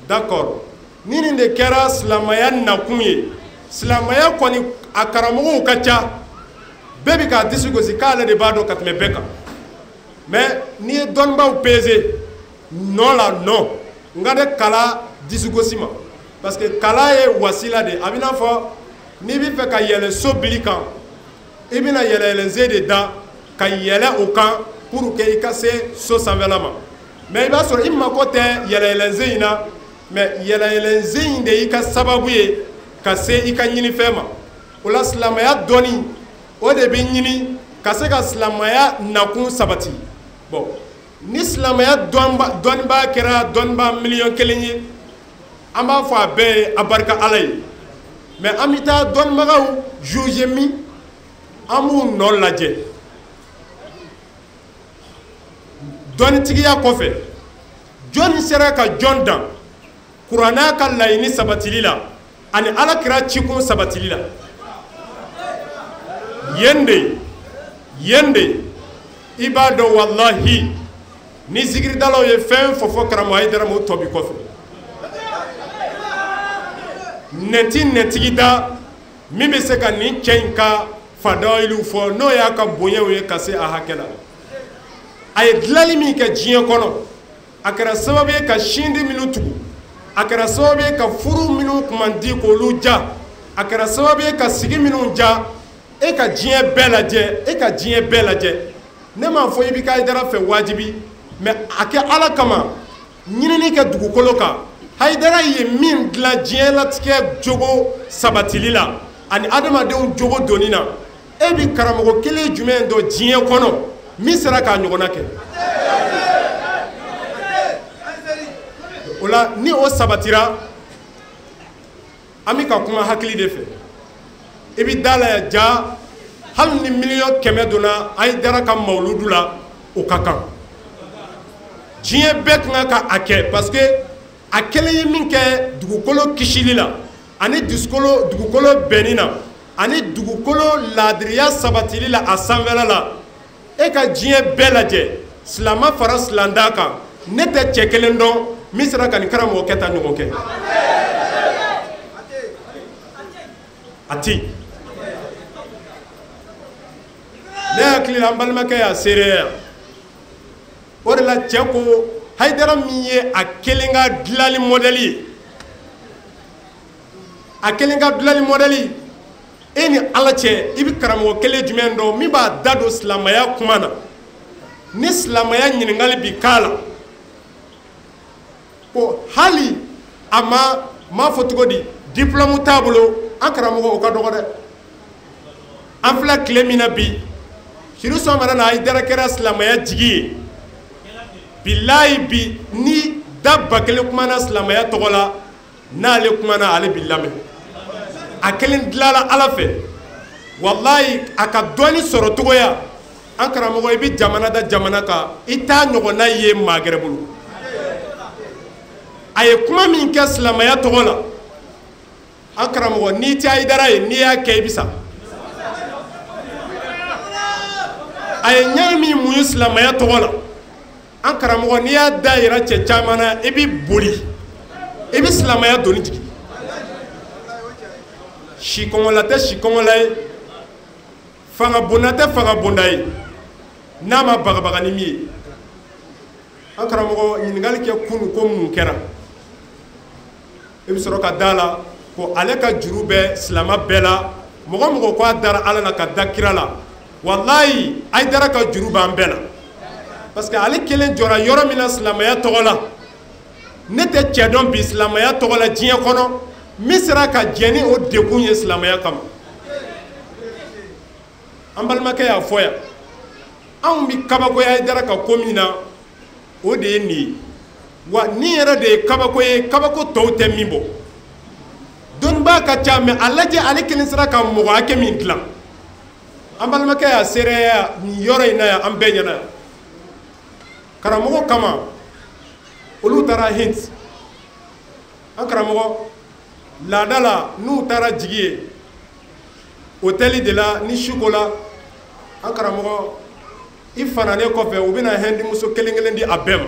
D'accord, ni nin de kɛra silamɛya nakun ye, silamɛya kɔni a karamɔgɔw ka ca, bɛɛ bɛ k'a disi gosi k'ale de b'a dɔn ka tɛmɛ bɛɛ kan. Mais n'i ye dɔnnibaaw peser nɔ la, nɔ n ka de kala disi gosi ma, parce que kala ye wasila de ye. A bɛ n'a fɔ n'i bɛ fɛ ka yɛlɛ so bili kan, i bɛna yɛlɛyɛlɛnsen de da ka yɛlɛ o kan pour que i ka se so sanfɛla ma. Mais i b'a sɔrɔ i mako tɛ yɛlɛyɛlɛnsen in na, mais yɛlɛyɛlɛnsen in de y'i ka sababu ye ka se i ka ɲinifɛn ma. O la silamɛya dɔnni o de bɛ ɲini ka se ka silamɛya nakun sabati. Bon, ni silamɛya dɔnnibaa kɛra dɔnnibaa 1,000,000 ye, an b'a fɔ a bɛɛ ye a barika Ala ye. Mais an bɛ taa dɔnnibagaw juger min, an b'u nɔ lajɛ. Dɔnnitigiya kɔfɛ, jɔnni sera ka jɔn dan kuranɛ ka laɲini sabatili la ani Ala kira cikun sabatili la? Yen de i b'a dɔn walahi ni zikiridalaw ye fɛn fɔ fɔ karamɔgɔ Hayidara ma, o tɔ bi kɔfɛ. Nɛnti nɛntigi da min bɛ se ka nin cɛ in ka fadayiliw fɔ, n'o y'a ka bonyaw ye ka se a hakɛ la. A ye dilanli min kɛ diɲɛ kɔnɔ, a kɛra sababu ye ka sindi minnu tugu, a kɛra sababu ye ka furu minnu kun man di k'olu ja, a kɛra sababu ye ka sigi minnu ja. E ka diɲɛ bɛɛ lajɛ, e ka diɲɛ bɛɛ lajɛ. Ne m'a fɔ i b'i ka Hayidara fɛ wajibi, mais a kɛ Ala kama, ɲinini kɛ dugukolo kan. Hayidara ye min dilan diɲɛlatigɛ jogo sabatili la ani adamadenw jogo donni na, e bi karamɔgɔ kelen jumɛn dɔn diɲɛ kɔnɔ min sera k'a ɲɔgɔnna kɛ? O la ni o sabatira, an bɛ ka kuma hakili de fɛ. I bɛ da la yan ja, hali ni 100,000,000 donna Hayidara ka mawuludu la, o ka kan. Diɲɛ bɛɛ kan ka a kɛ, parce que a kelen ye min kɛ dugukolo kisili la ani dugukolo bɛnni na ani dugukolo laadiriya sabatili la a sanfɛla la. E ka diɲɛ bɛɛ lajɛ, silamɛ fara silamɛda kan, ne tɛ cɛ kelen dɔn min sera ka nin karamɔgɔ kɛ tan ɲɔgɔn kɛ. A tɛ yen. Ne hakili la an balimakɛ y'a seereya yan. O de la cɛ ko Hayidara min ye a kelen ka dilanli mɔdɛli ye, a kelen ka dilanli mɔdɛli, e ni Ala cɛ, i bɛ karamɔgɔ kelen jumɛn dɔn min b'a da don silamɛya kuma na, ni silamɛya ɲininkali bi k'a la, ko hali a ma m'a fɔ cogo di, diplôme t'a bolo, an karamɔgɔ o ka dɔgɔ dɛ. An filɛ tile min na bi, Sirifu Sɔmana Hayidara kɛra silamɛya jigi ye. Bilayi bi ni da 1000 kumana silamɛya tɔgɔ la, n'ale kumana ale bi lamɛn. A kelen dilanla Ala fɛ. Walayi a ka dɔnni sɔrɔ cogoya, an karamɔgɔ i bɛ jamana da jamana kan, i t'a ɲɔgɔnna ye maa gɛrɛ bolo. A ye kuma min kɛ silamɛya tɔgɔ la, an karamɔgɔ n'i tɛ Hayidara ye, n'i y'a kɛ i bɛ sa. A ye ɲani min muɲu silamɛya tɔgɔ la, an karamɔgɔ n'i y'a da yira cɛ caman na, i bɛ boli, i bɛ silamɛya doni jigin. Si kɔngɔla tɛ si kɔngɔla ye, fanga bonda tɛ fanga bonda ye, n'a ma bagabaga ni min ye. An karamɔgɔ ɲininkali kɛ kunu ko mun kɛra, i bɛ sɔrɔ ka da la ko ale ka juru bɛ silamɛ bɛɛ la. Mɔgɔ mɔgɔ ko a dara Ala la ka da kira la, walayi Hayidara ka juru b'an bɛɛ la, parce que ale kelen jɔra yɔrɔ min na silamɛya tɔgɔ la. Ne tɛ cɛ dɔn bi silamɛya tɔgɔ la diɲɛ kɔnɔ min sera ka jɛn ni o degun ye silamɛya kama. An balimakɛ y'a fɔ yan, anw bɛ kabakoya Hayidara ka ko min na, o de ye nin ye. Wa nin yɛrɛ de ye kabako ye, kabako tɔw tɛ min bɔ. Dɔnnibaa ka ca, mɛ a lajɛ ale kelen sera ka mɔgɔ hakɛ min dilan. An balimakɛ y'a seereya nin yɔrɔ in na yan, an bɛɛ ɲɛna yan. Karamɔgɔ kama olu taara Hind. An karamɔgɔ laada la n'u taara jigi ye hôtel de la ni su ko la, an karamɔgɔ i fananen kɔfɛ u bɛna hindimuso kelen kelen di a bɛɛ ma.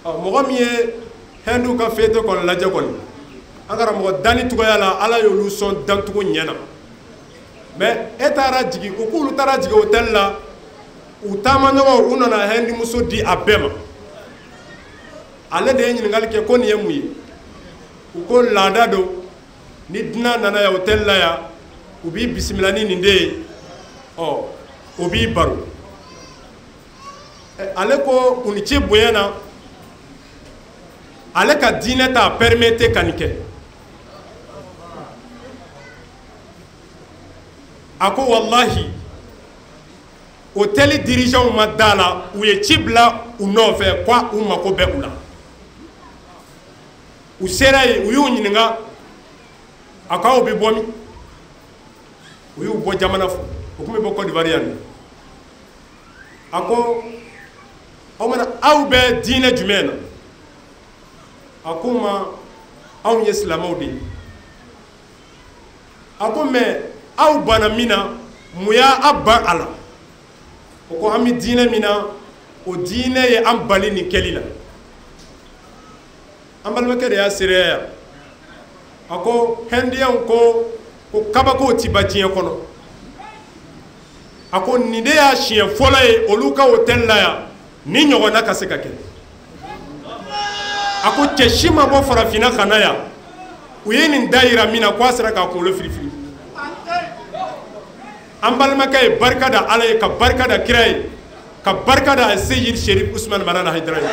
Ɔ mɔgɔ min ye hindiw ka fête kɔni lajɛ kɔni, an karamɔgɔ danni cogoya la Ala y'olu sɔn dancogo ɲɛ na. Mɛ e taara jigin, u k'olu taara jigin hôtel la, u taamaɲɔgɔnw u nana hindimuso di a bɛɛ ma. Ale de ye ɲininkali kɛ ko nin ye mun ye? U ko laada don, ni dunan nana yan hôtel la yan, u b'i bisimila ni nin de ye, ɔ o b'i baro. Ale ko u ni ce bonya na, ale ka diinɛ t'a permettre ka nin kɛ. A ko walahi hôtel dirigeant ma da la, u ye ci bila u nɔfɛ ko u mako bɛ u la. U sera yen, u y'u ɲininka a k'aw bɛ bɔ min? U y'u bɔ jamana fɔ, u tun bɛ bɔ Côte d'Ivoire yan de. A ko aw mana aw bɛ diinɛ jumɛn na? A ko ma anw ye silamɛw de ye. A ko mɛ aw banna min na, mun y'a ban a la? O ko an bɛ diinɛ min na, o diinɛ ye an bali nin kɛli la. An balimakɛ de y'a seereya yan. A ko hɛndiyɛnw ko ko kabako ti ban diɲɛ kɔnɔ. A ko nin de y'a siɲɛ fɔlɔ ye olu ka hôtel la yan ni ɲɔgɔnna ka se ka kɛ. A ko cɛ si ma bɔ farafinna ka na yan, u ye nin da yira min na k'a sera k'a kunkolo firifiri. An balimakɛ ye barika da Ala ye, ka barika da kira ye, ka barika da Seyidi Sherif Usman Madani Hayidara ye.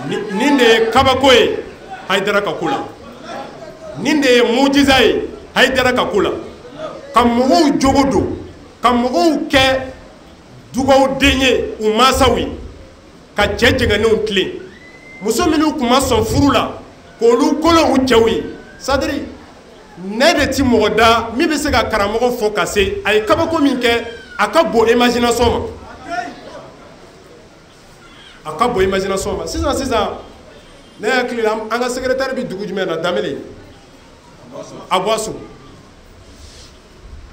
Nin de ye kabako ye Hayidara ka ko la, nin de ye mujiza ye Hayidara ka ko la, ka mɔgɔw jogo don, ka mɔgɔw kɛ dugawuden ye u mansaw ye, ka cɛ jɛngɛnenw tilen, muso minnu tun ma sɔn furu la k'olu kolo u cɛw ye. C'est-à-dire ne de ti mɔgɔ da min bɛ se ka karamɔgɔ fɔ ka se a ye kabako min kɛ, a ka bon imagination ma, a ka bon imagination ma. Sisan sisan ne hakili la an ka secrétaire bɛ dugu jumɛn na, Danbele Abuwaso,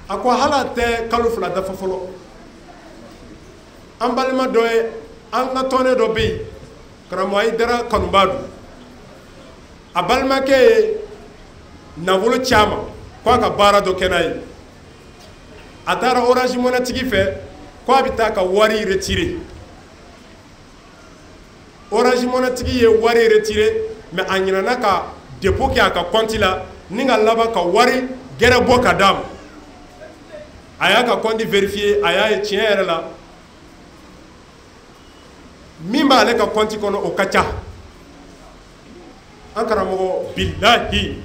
a ko hali a tɛ kalo 2 dafa fɔlɔ, an balima dɔ ye, an ka tɔnɛ dɔ bɛ yen, karamɔgɔ Hayidara kanubaa don, a balimakɛ ye nafolo ci a ma k'a ka baara dɔ kɛ n'a ye. A taara Orange Money tigi fɛ k'a bɛ taa ka wari retirer. Orange Money tigi ye wari retirer, mais a ɲinɛna ka dépôt kɛ a ka compte la, ni ka laban ka wari gɛrɛ bɔ ka d'a ma. A y'a ka compte vérifier, a y'a ye tiɲɛ yɛrɛ la min b'ale ka compte kɔnɔ o ka ca. An karamɔgɔ bilahi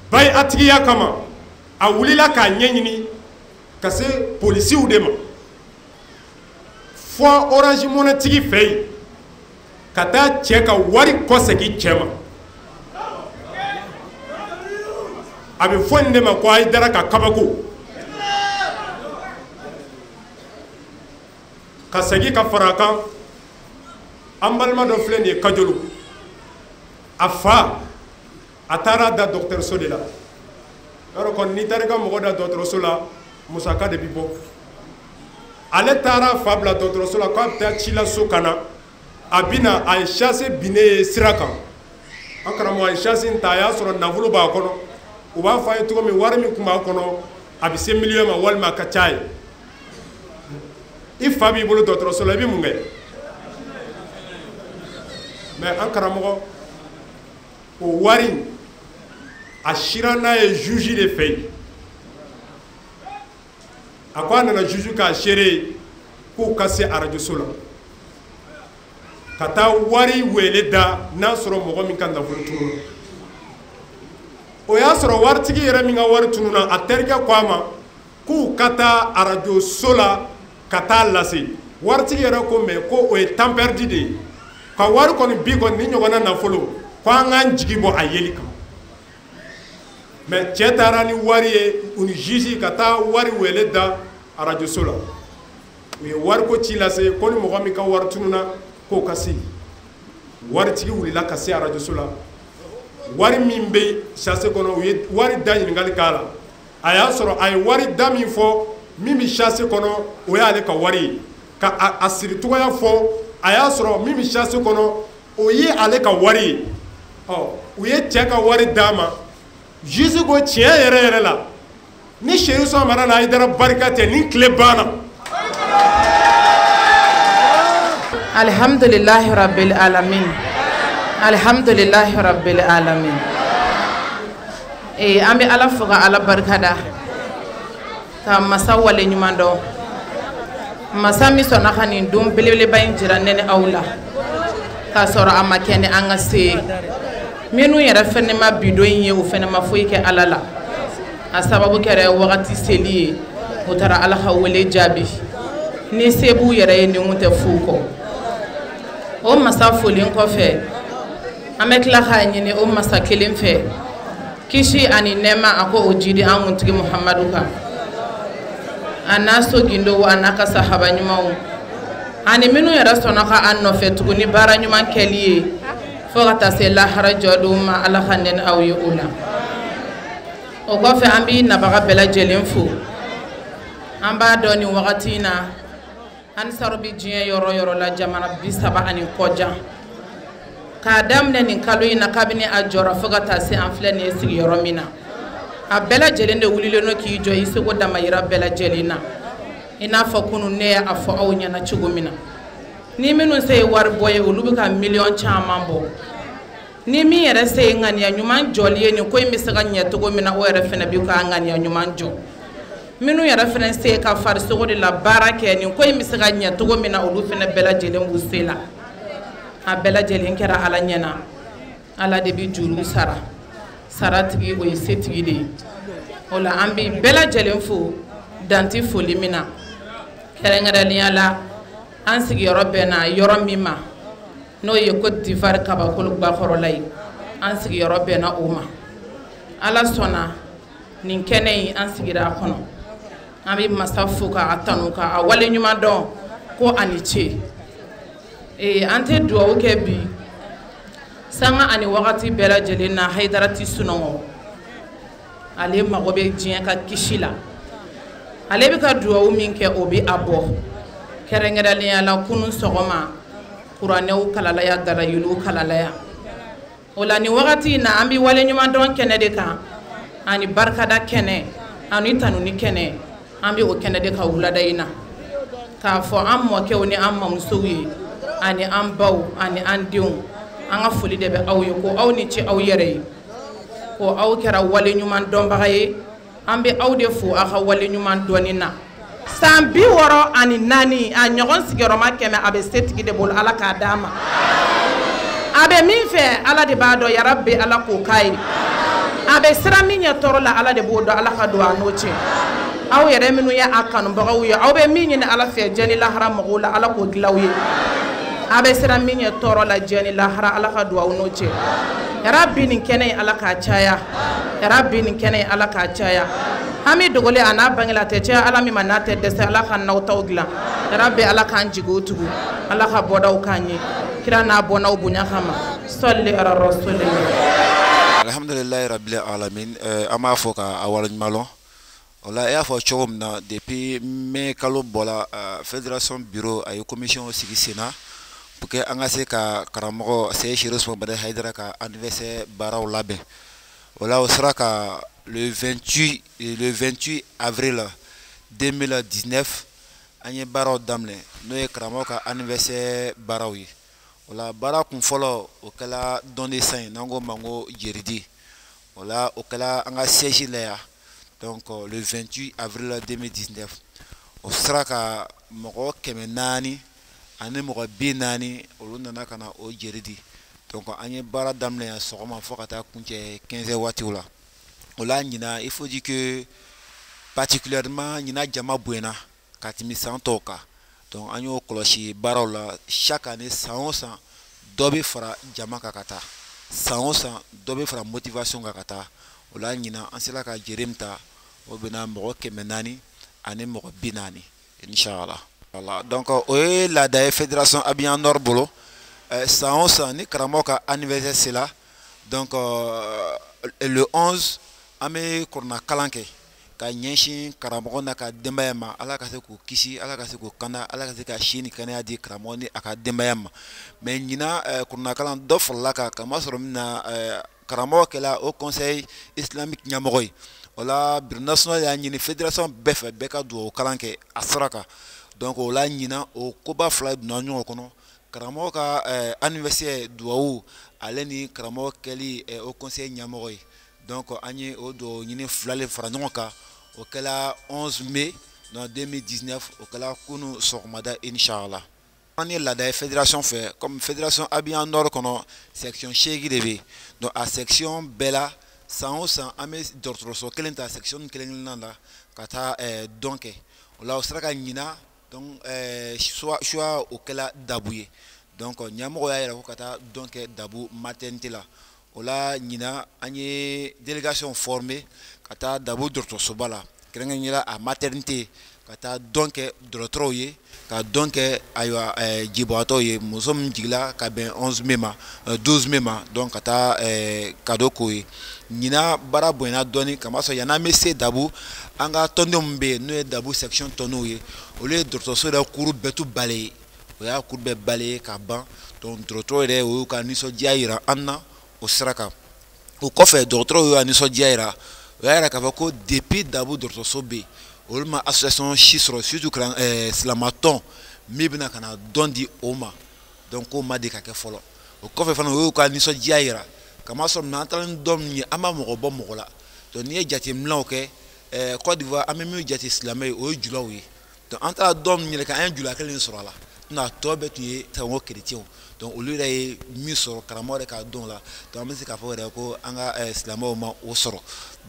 bayi a tigiya kama a wulila k'a ɲɛɲini ka se polisiw de ma fɔ Orange Money tigi fɛ yen ka taa cɛ ka wari kɔsegin cɛ ma. A bɛ fɔ nin de ma ko Hayidara ka kabako. Ka segin ka fara a kan, an balima dɔ filɛ nin ye Kajolo, a fa a taara da dɔgɔtɔrɔso de la. Yɔrɔ kɔni n'i taara i ka mɔgɔ da dɔgɔtɔrɔso la, musaka de bɛ bɔ. Ale taara fa bila dɔgɔtɔrɔso la k'a bɛ taa ci la so ka na, a bɛ na a ye chasse binnen ye sira kan, An karamɔgɔ ye châssis in ta, a y'a sɔrɔ nafolo b'a kɔnɔ. U b'a fɔ a ye cogo min, wari min tun b'a kɔnɔ, a bɛ se miliyɔn ma walima a ka ca ye. I fa b'i bolo dɔgɔtɔrɔso la, i bɛ mun kɛ? Mais an karamɔgɔ, o wari a sira n'a ye juge de fɛ yen. A ko a nana juge k'a seere ye k'u ka se arajoso la ka taa wari wele da n'a sɔrɔ mɔgɔ min ka nafolo tununa. O y'a sɔrɔ waritigi yɛrɛ min ka wari tununa, a terikɛ ko a ma k'u ka taa arajoso la ka taa lase. Waritigi yɛrɛ ko mais ko o ye temps perdu de ye, ka wari kɔni bi kɔni ni ɲɔgɔnna nafolo ko an k'an jigi bɔ a yeli kan. Mais cɛ taara ni wari ye, u ni juge ka taa wari wele da arajoso la. U ye wariko ci lase ko ni mɔgɔ min ka wari tununa k'o ka se. Waritigi wulila ka se arajoso la. Wari min bɛ châssis kɔnɔ, u ye wari da ɲininkali k'a la. A y'a sɔrɔ a ye wari da min fɔ min bɛ châssis kɔnɔ, o y'ale ka wari ye. Ka a siri cogoya fɔ, a y'a sɔrɔ min bɛ châssis kɔnɔ, o ye ale ka wari ye. Ɔ, u ye cɛ ka wari d'a ma. Juge ko tiɲɛ yɛrɛ yɛrɛ la, ni Seyidu Madani Hayidara barika tɛ, nin tile banna. Alhamdulillahi rabbil alamin. Alhamdulillahi rabbil alamin. An bɛ Ala fo ka Ala barika da, ka masa wale ɲuman dɔn. Masa min sɔnna ka nin don belebeleba in jira ne ni aw la, k'a sɔrɔ a ma kɛ ni an ka se ye. Minnu yɛrɛ fɛnɛ ma bi don in ye, o fɛnɛ ma foyi kɛ Ala la. A sababu kɛra wagati seli ye, o taara Ala ka wele jaabi. Ni se b'u yɛrɛ ye, nin kun tɛ f'u kɔ. O masa folen kɔfɛ, an bɛ tila k'a ɲini o masa kelen fɛ, kisi ani nɛɛma a ko o jidi an kuntigi Muhamadu kan, a n'a so gindow, a n'a ka sahaba ɲumanw, ani minnu yɛrɛ sɔnna ka an nɔfɛ tuguni baara ɲuman kɛli ye fo ka taa se lahara jɔdon ma. Ala ka nɛni aw ye o la. O kɔfɛ, an b'i nabaga bɛɛ lajɛlen fo. An b'a dɔn nin wagati in na, Ansaru bɛ diɲɛ yɔrɔ yɔrɔ la, jamana 30 ani kɔjan, k'a daminɛ nin kalo in na kabini a jɔra fo ka taa se an filɛ nin ye sigiyɔrɔ min na, a bɛɛ lajɛlen de wulilen don k'i jɔ i seko damayira bɛɛ lajɛlen na. I n'a fɔ kunun ne y'a fɔ aw ɲɛna cogo min na, ni minnu se ye wari bɔ ye, olu bɛ ka miliyɔn caman bɔ. Ni min yɛrɛ se ye ŋaniya ɲuman jɔli ye, nin ko in bɛ se ka ɲɛ cogo min na, o yɛrɛ fana bɛ ka ŋaniya ɲuman jɔ. Minnu yɛrɛ fana se ka farisogo de la baara kɛ, nin ko in bɛ se ka ɲɛ cogo min na, olu fana bɛɛ lajɛlen b'u se la. A bɛɛ lajɛlen kɛra Ala ɲɛna. Ala de bɛ juru sara, saratigi o ye setigi de ye. O la an bɛ bɛɛ lajɛlen fo danti foli min na, kɛrɛnkɛrɛnnenya la an sigiyɔrɔ bɛnna yɔrɔ min ma, n'o ye Côte d'Ivoire kabakolo bakɔrɔla ye, an sigiyɔrɔ bɛnna o ma. Ala sɔnna nin kɛnɛ in an sigira a kɔnɔ. An bɛ masa fo k'a tanu k'a wale ɲuman dɔn ko a ni ce. An tɛ dugawu kɛ bi sanga ani wagati bɛɛ lajɛlen na. Hayidara ti sunɔgɔ, ale mago bɛ diɲɛ ka kisi la. Ale bɛ ka dugawu min kɛ, o bɛ a bɔ. Kɛrɛnkɛrɛnnenya la kunun sɔgɔma, kuranɛw kalalaya, dalayiliw kalalaya. O la nin wagati in na, an bɛ wale ɲuman dɔn kɛnɛ de kan, ani barikada kɛnɛ, ani tanuni kɛnɛ. An bɛ o kɛnɛ de kan wulada in na, k'a fɔ an mɔkɛw ni an mamusow ye, ani an baw ani an denw, an ka foli de bɛ aw ye, ko aw ni ce aw yɛrɛ ye, ko aw kɛra wale ɲuman dɔnbaga ye. An bɛ aw de fo aw ka wale ɲuman dɔnni na. San 64 a ɲɔgɔn sigiyɔrɔma 100, a bɛ setigi de bolo. Ala k'a d'a ma. A bɛ min fɛ, Ala de b'a dɔn. Yarabi, Ala k'o k'a ye. A bɛ siran min ɲɛ tɔɔrɔ la, Ala de b'o dɔn. Ala ka don a n'o cɛ. Aw yɛrɛ minnu ye a kanubagaw ye, aw bɛ min ɲini Ala fɛ diɲɛ ni lahara mɔgɔw la, Ala k'o dilan aw ye. A bɛ siran min ɲɛ tɔɔrɔ la diɲɛ ni lahara, Ala ka don aw n'o cɛ. Yarabi, nin kɛnɛ in, Ala k'a caya. Yarabi, nin kɛnɛ in, Ala k'a caya. Hami dogolen a n'a bangela a tɛ caya Ala min ma, n'a tɛ dɛsɛ, Ala ka n'aw taw dilan. Yarabi, Ala k'an jigiw tugu, Ala ka bɔdaw k'an ye, kira n'a bɔnnaw bonya kama. Sɔli ala rasulillah. Alhamdulilayi rabbil alamin. An b'a fɔ ka a waleɲuman lɔn. O la, i y'a fɔ cogo min na, depuis mai kalo bɔla, fédération bureau a ye commission sigi sen na. Pour que an ka se ka karamɔgɔ Seyid Chérif Ousmane Madani Haïdara ka anniversaire baaraw labɛn. O la, o sera ka le 28 avril 2019, an ye baaraw daminɛ, n'o ye karamɔgɔ ka anniversaire baaraw ye. O la, baara kun fɔlɔ, o kɛla don de sang ye, n'an ko ma ko jeridi. O la, o kɛla an ka siège la yan. Donc le 28 avril 2019, o sera ka mɔgɔ 440, olu nana ka na o jeri di. Donc an ye baara daminɛ yan sɔgɔma fo ka taa kuncɛ 15 heures waatiw la. O la ɲinan, il faut dire que particulièrement ɲinan jama bonyana ka tɛmɛ san tɔw kan. Donc an y'o kɔlɔsi baaraw la. Chaque année, san o san, dɔ bɛ fara jama kan ka taa, san o san, dɔ bɛ fara motivation kan ka taa. O la ɲinan, an sera ka jeri min ta, o bɛnna mɔgɔ 440, inshallah. Voilà, donc o ye laada ye fédération Abidjan Nord bolo. San o san, ni karamɔgɔ ka anniversaire sera, donc le 11, an bɛ kuranɛ kalan kɛ ka ɲɛsin karamɔgɔ n'a ka denbaya ma. Ala ka se k'u kisi, Ala ka se k'u kanda, Ala ka se ka si ni kɛnɛya di karamɔgɔ ni a ka denbaya ma. Mais ɲinan, kuranɛ kalan dɔ farala kan, kamasɔrɔ min na karamɔgɔ kɛla haut conseil islamique ɲɛmɔgɔ ye. O la, bureau national y'a ɲini fédération bɛɛ fɛ, bɛɛ ka dugawu kalan kɛ a sira kan. Donc o la ɲinan, o koba fila donna ɲɔgɔn kɔnɔ: karamɔgɔ ka anniversaire dugawu, ale ni karamɔgɔ kɛli haut conseil ɲɛmɔgɔ ye. Donc an ye o dugawu ɲini fila le fara ɲɔgɔn kan. O kɛla 11 mai 2019, o kɛla kunu sɔgɔmada, inshallah. An ye laada ye fédération fɛ, comme fédération Abidjan Nord kɔnɔ, section 8 de bɛ yen. Donc a section bɛɛ la, san o san, an bɛ dɔgɔtɔrɔso kelen ta section kelen kelenna la ka taa dɔn kɛ. O la, o sera ka ɲinan, donc choix o kɛla Dabu ye. Donc ɲɛmɔgɔ y'a yira ko ka taa dɔn kɛ Dabu maternité la. O la ɲinan, an ye délégation formée ka taa Dabu dɔgɔtɔrɔsoba la, kɛrɛnkɛrɛnnenya la a maternité, ka taa dɔn kɛ dɔgɔtɔrɔw ye, ka dɔn kɛ, ayiwa, jibagatɔw ye, muso min jigila ka bɛn 11 mai ma, 12 mai ma. Donc ka taa cadeau k'o ye. Ɲinan baara bonyana dɔɔni, kamasɔrɔ yan'an bɛ se Dabu, an ka tɔndenw min bɛ yen, n'o ye Dabu section tɔndenw ye, olu ye dɔgɔtɔrɔso yɛrɛ kuru bɛɛ tu balayer. O y'a kuru bɛɛ balayer ka ban. Donc dɔgɔtɔrɔ yɛrɛ, o y'u ka nisɔndiya yira an na o sira kan. O kɔfɛ, dɔgɔtɔrɔw y'u ka nisɔndiya yira. O y'a yira k'a fɔ ko depuis Dabu dɔgɔtɔrɔso bɛ yen, olu ma association si sɔrɔ, surtout silamatɔn min bɛna ka na dɔn di o ma. Donc k'o ma deli ka kɛ fɔlɔ. O kɔfɛ fana, o y'u ka nisɔndiya yira, kamasɔrɔ n'an taara ni dɔn min ye, an b'a mɔgɔ bɔ mɔgɔ la. Donc n'i ye jateminɛw kɛ Côte d'Ivoire, an bɛ min jate silamɛ ye, o ye julaw ye. Donc an taara dɔn min yɛrɛ kan, an ye jula kelen sɔrɔ a la, a tɔ bɛɛ tun ye sango chrétiens. Donc olu yɛrɛ ye min sɔrɔ karamɔgɔ yɛrɛ ka dɔn la, donc an bɛ se k'a fɔ yɛrɛ ko an ka silamɛw ma o sɔrɔ.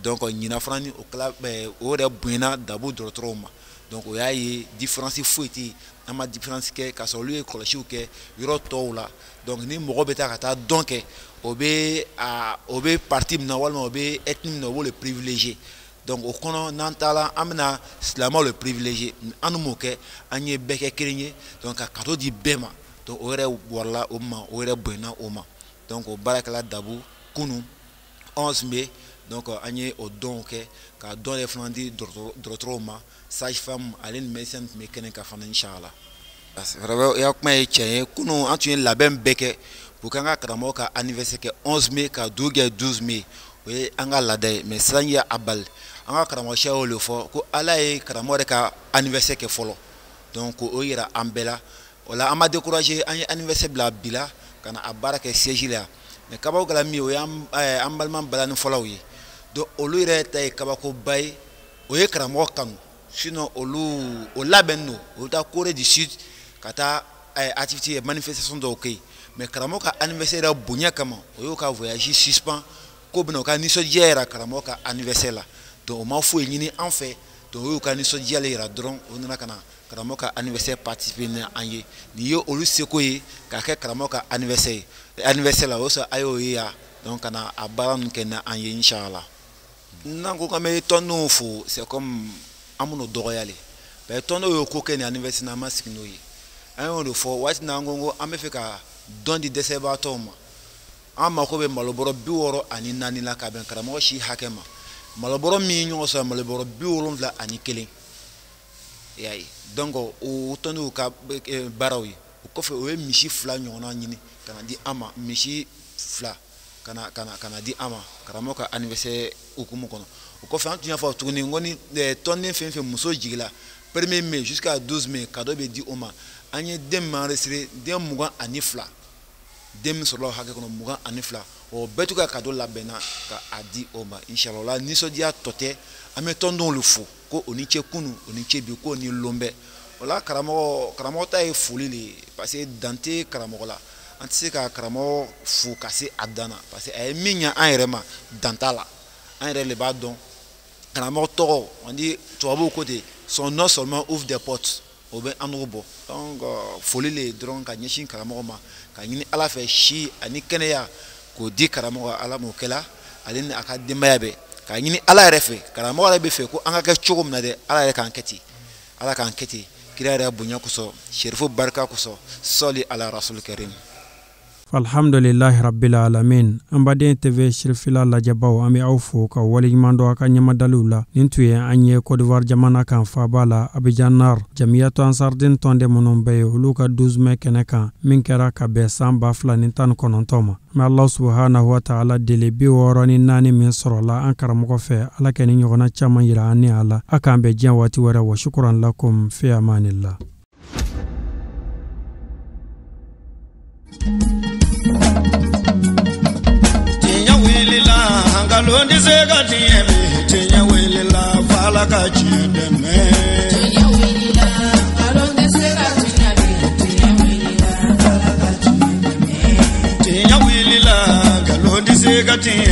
Donc ɲinan fana, ni o kɛla, o yɛrɛ bonyana Dabu dɔgɔtɔrɔw ma. Donc o y'a ye différence foyi tɛ yen, an ma différence kɛ, k'a sɔrɔ olu ye kɔlɔsiw kɛ yɔrɔ tɔw la. Donc ni mɔgɔ bɛ taa ka taa dɔn kɛ, o bɛ parti min na walima o bɛ ethnie min na, o b'o le privilégier. Donc o kɔnɔ, n'an taara, an bɛna silamɛw le privilégier. An m'o kɛ, an ye bɛɛ kɛ kelen ye, donc ka cadeau di bɛɛ ma. Donc o yɛrɛ warala o ma, o yɛrɛ bonyana o ma. Donc o baara kɛla Dabu kunu 11 mai. Donc an ye o dɔnw kɛ, ka dɔn yɛrɛ fana di dɔgɔtɔrɔw ma, sage femme ale ni médecin tun bɛ kɛnɛ kan fana, inshallah. Vraiment, i ka kuma ye tiɲɛ ye. Kunun, an tun ye labɛn bɛɛ kɛ pour que an ka karamɔgɔ ka anniversaire kɛ 11 mai, ka dugu kɛ 12 mai. O ye an ka laada ye, mais sisan ye a bali. An ka karamɔgɔ siya y'o de fɔ ko Ala ye karamɔgɔ yɛrɛ ka anniversaire kɛ fɔlɔ, donc o yira an bɛɛ la. O la, an ma découragé, an ye anniversaire bila bi la ka na a baara kɛ siège la yan. Mais kabako kɛla min ye, o ye an balima balani fɔlaw ye. Donc olu yɛrɛ ta ye kabakoba ye, o ye karamɔgɔ kanu. Sinon olu o labɛnnen don, o bɛ taa Corée du Sud ka taa activité, manifestation dɔw kɛ yen. Mais karamɔgɔ ka anniversaire yɛrɛ bonya kama, o y'o ka voyage suspend ko bɛna o ka nisɔndiya yira karamɔgɔ ka anniversaire la. Donc o ma foyi ɲini an fɛ. Donc o y'u ka nisɔndiya le yira dɔrɔn, o nana ka na karamɔgɔ ka anniversaire participer ni an ye. Nin ye olu seko ye k'a kɛ karamɔgɔ ka anniversaire ye, anniversaire la. O sɔrɔ a y'o ye yan, donc ka na a baara ninnu kɛ ni an ye, inshallah. N'an ko k'an bɛ tɔndenw fo, c'est comme an bɛn'o dɔgɔya le, parce que tɔndenw y'o ko kɛ nin anniversaire na, an ma sigi n'o ye. An y'o de fɔ waati min na, an ko an bɛ fɛ ka dɔn di dɛsɛbaatɔw ma. An mako bɛ malobɔrɔ 64 la ka bɛn karamɔgɔ si hakɛ ma. Malobɔrɔ min ye ɲɔgɔn sɔrɔ, malobɔrɔ 71, i y'a ye. Donc o tɔndenw ka baaraw ye. O kɔfɛ o ye misi 2 ɲɔgɔnna ɲini ka na di an ma, misi 2 ka na di an ma karamɔgɔ ka anniversaire hukumu kɔnɔ. O kɔfɛ an tun y'a fɔ tuguni n ko ni tɔnden fɛn fɛn muso jigila 1er mai jusqu'à 12 mai cadeau bɛ di o ma. An ye den min enregistré, den 22, den min sɔrɔla o hakɛ kɔnɔ 22, o bɛɛ t'u ka cadeau labɛnna ka a di o ma inshallah. O la nisɔndiya tɔ tɛ, an bɛ tɔndenw de fo ko o ni ce kunu, o ni ce bi, k'o ni lon bɛɛ. O la karamɔgɔ ta ye foli de ye, parce que dan tɛ karamɔgɔ la. An tɛ se ka karamɔgɔ fo ka se a dan na, parce que a ye min ɲɛ an yɛrɛ ma dan t'a la, an yɛrɛ de b'a dɔn. Karamɔgɔ tɔgɔ, on dit tubabuw ko ten, son nom seulement ouvre des portes, o bɛ an n'o bɔ. Donc foli le dɔrɔn ka ɲɛsin karamɔgɔ ma, ka ɲini Ala fɛ si ani kɛnɛya k'o di karamɔgɔ, Ala m'o kɛla ale ni a ka denbaya bɛɛ. Ka ɲini Ala yɛrɛ fɛ, karamɔgɔ yɛrɛ bɛ fɛ ko an ka kɛ cogo min na dɛ, Ala yɛrɛ k'an kɛ ten, Ala k'an kɛ ten, kira yɛrɛ bonya kosɔn, serifu barika kosɔn, sɔli ala rasul karim. Alhamdulillahi rabbil alamin. An baden TV Sirifila lajɛbaw, an bɛ aw fo ka waleɲuman dɔn a ka ɲɛmadaliw la. Nin tun ye an ye Côte d'Ivoire jamana kan faaba la Abidjan Nord, Jamiyatu Ansardine tɔnden minnu bɛ yen, olu ka 12 mai kɛnɛ kan min kɛra ka bɛn san 2019 ma. An bɛ Alahu subahanahu wa taala deli 64 min sɔrɔla an karamɔgɔ fɛ, Ala kɛ ni ɲɔgɔnna caman yira an ni a la. A k'an bɛn diɲɛ waati wɛrɛ. Wa shukran lakum fi amanillah. Nkalon tɛ se ka tiɲɛ bi, tiɲɛ wulila f'Ala ka tiɲɛ dɛmɛ. Tiɲɛ wulila, nkalon tɛ se ka tiɲɛ bi, tiɲɛ wulila f'Ala ka tiɲɛ dɛmɛ. Tiɲɛ wulila, nkalon tɛ se ka tiɲɛ.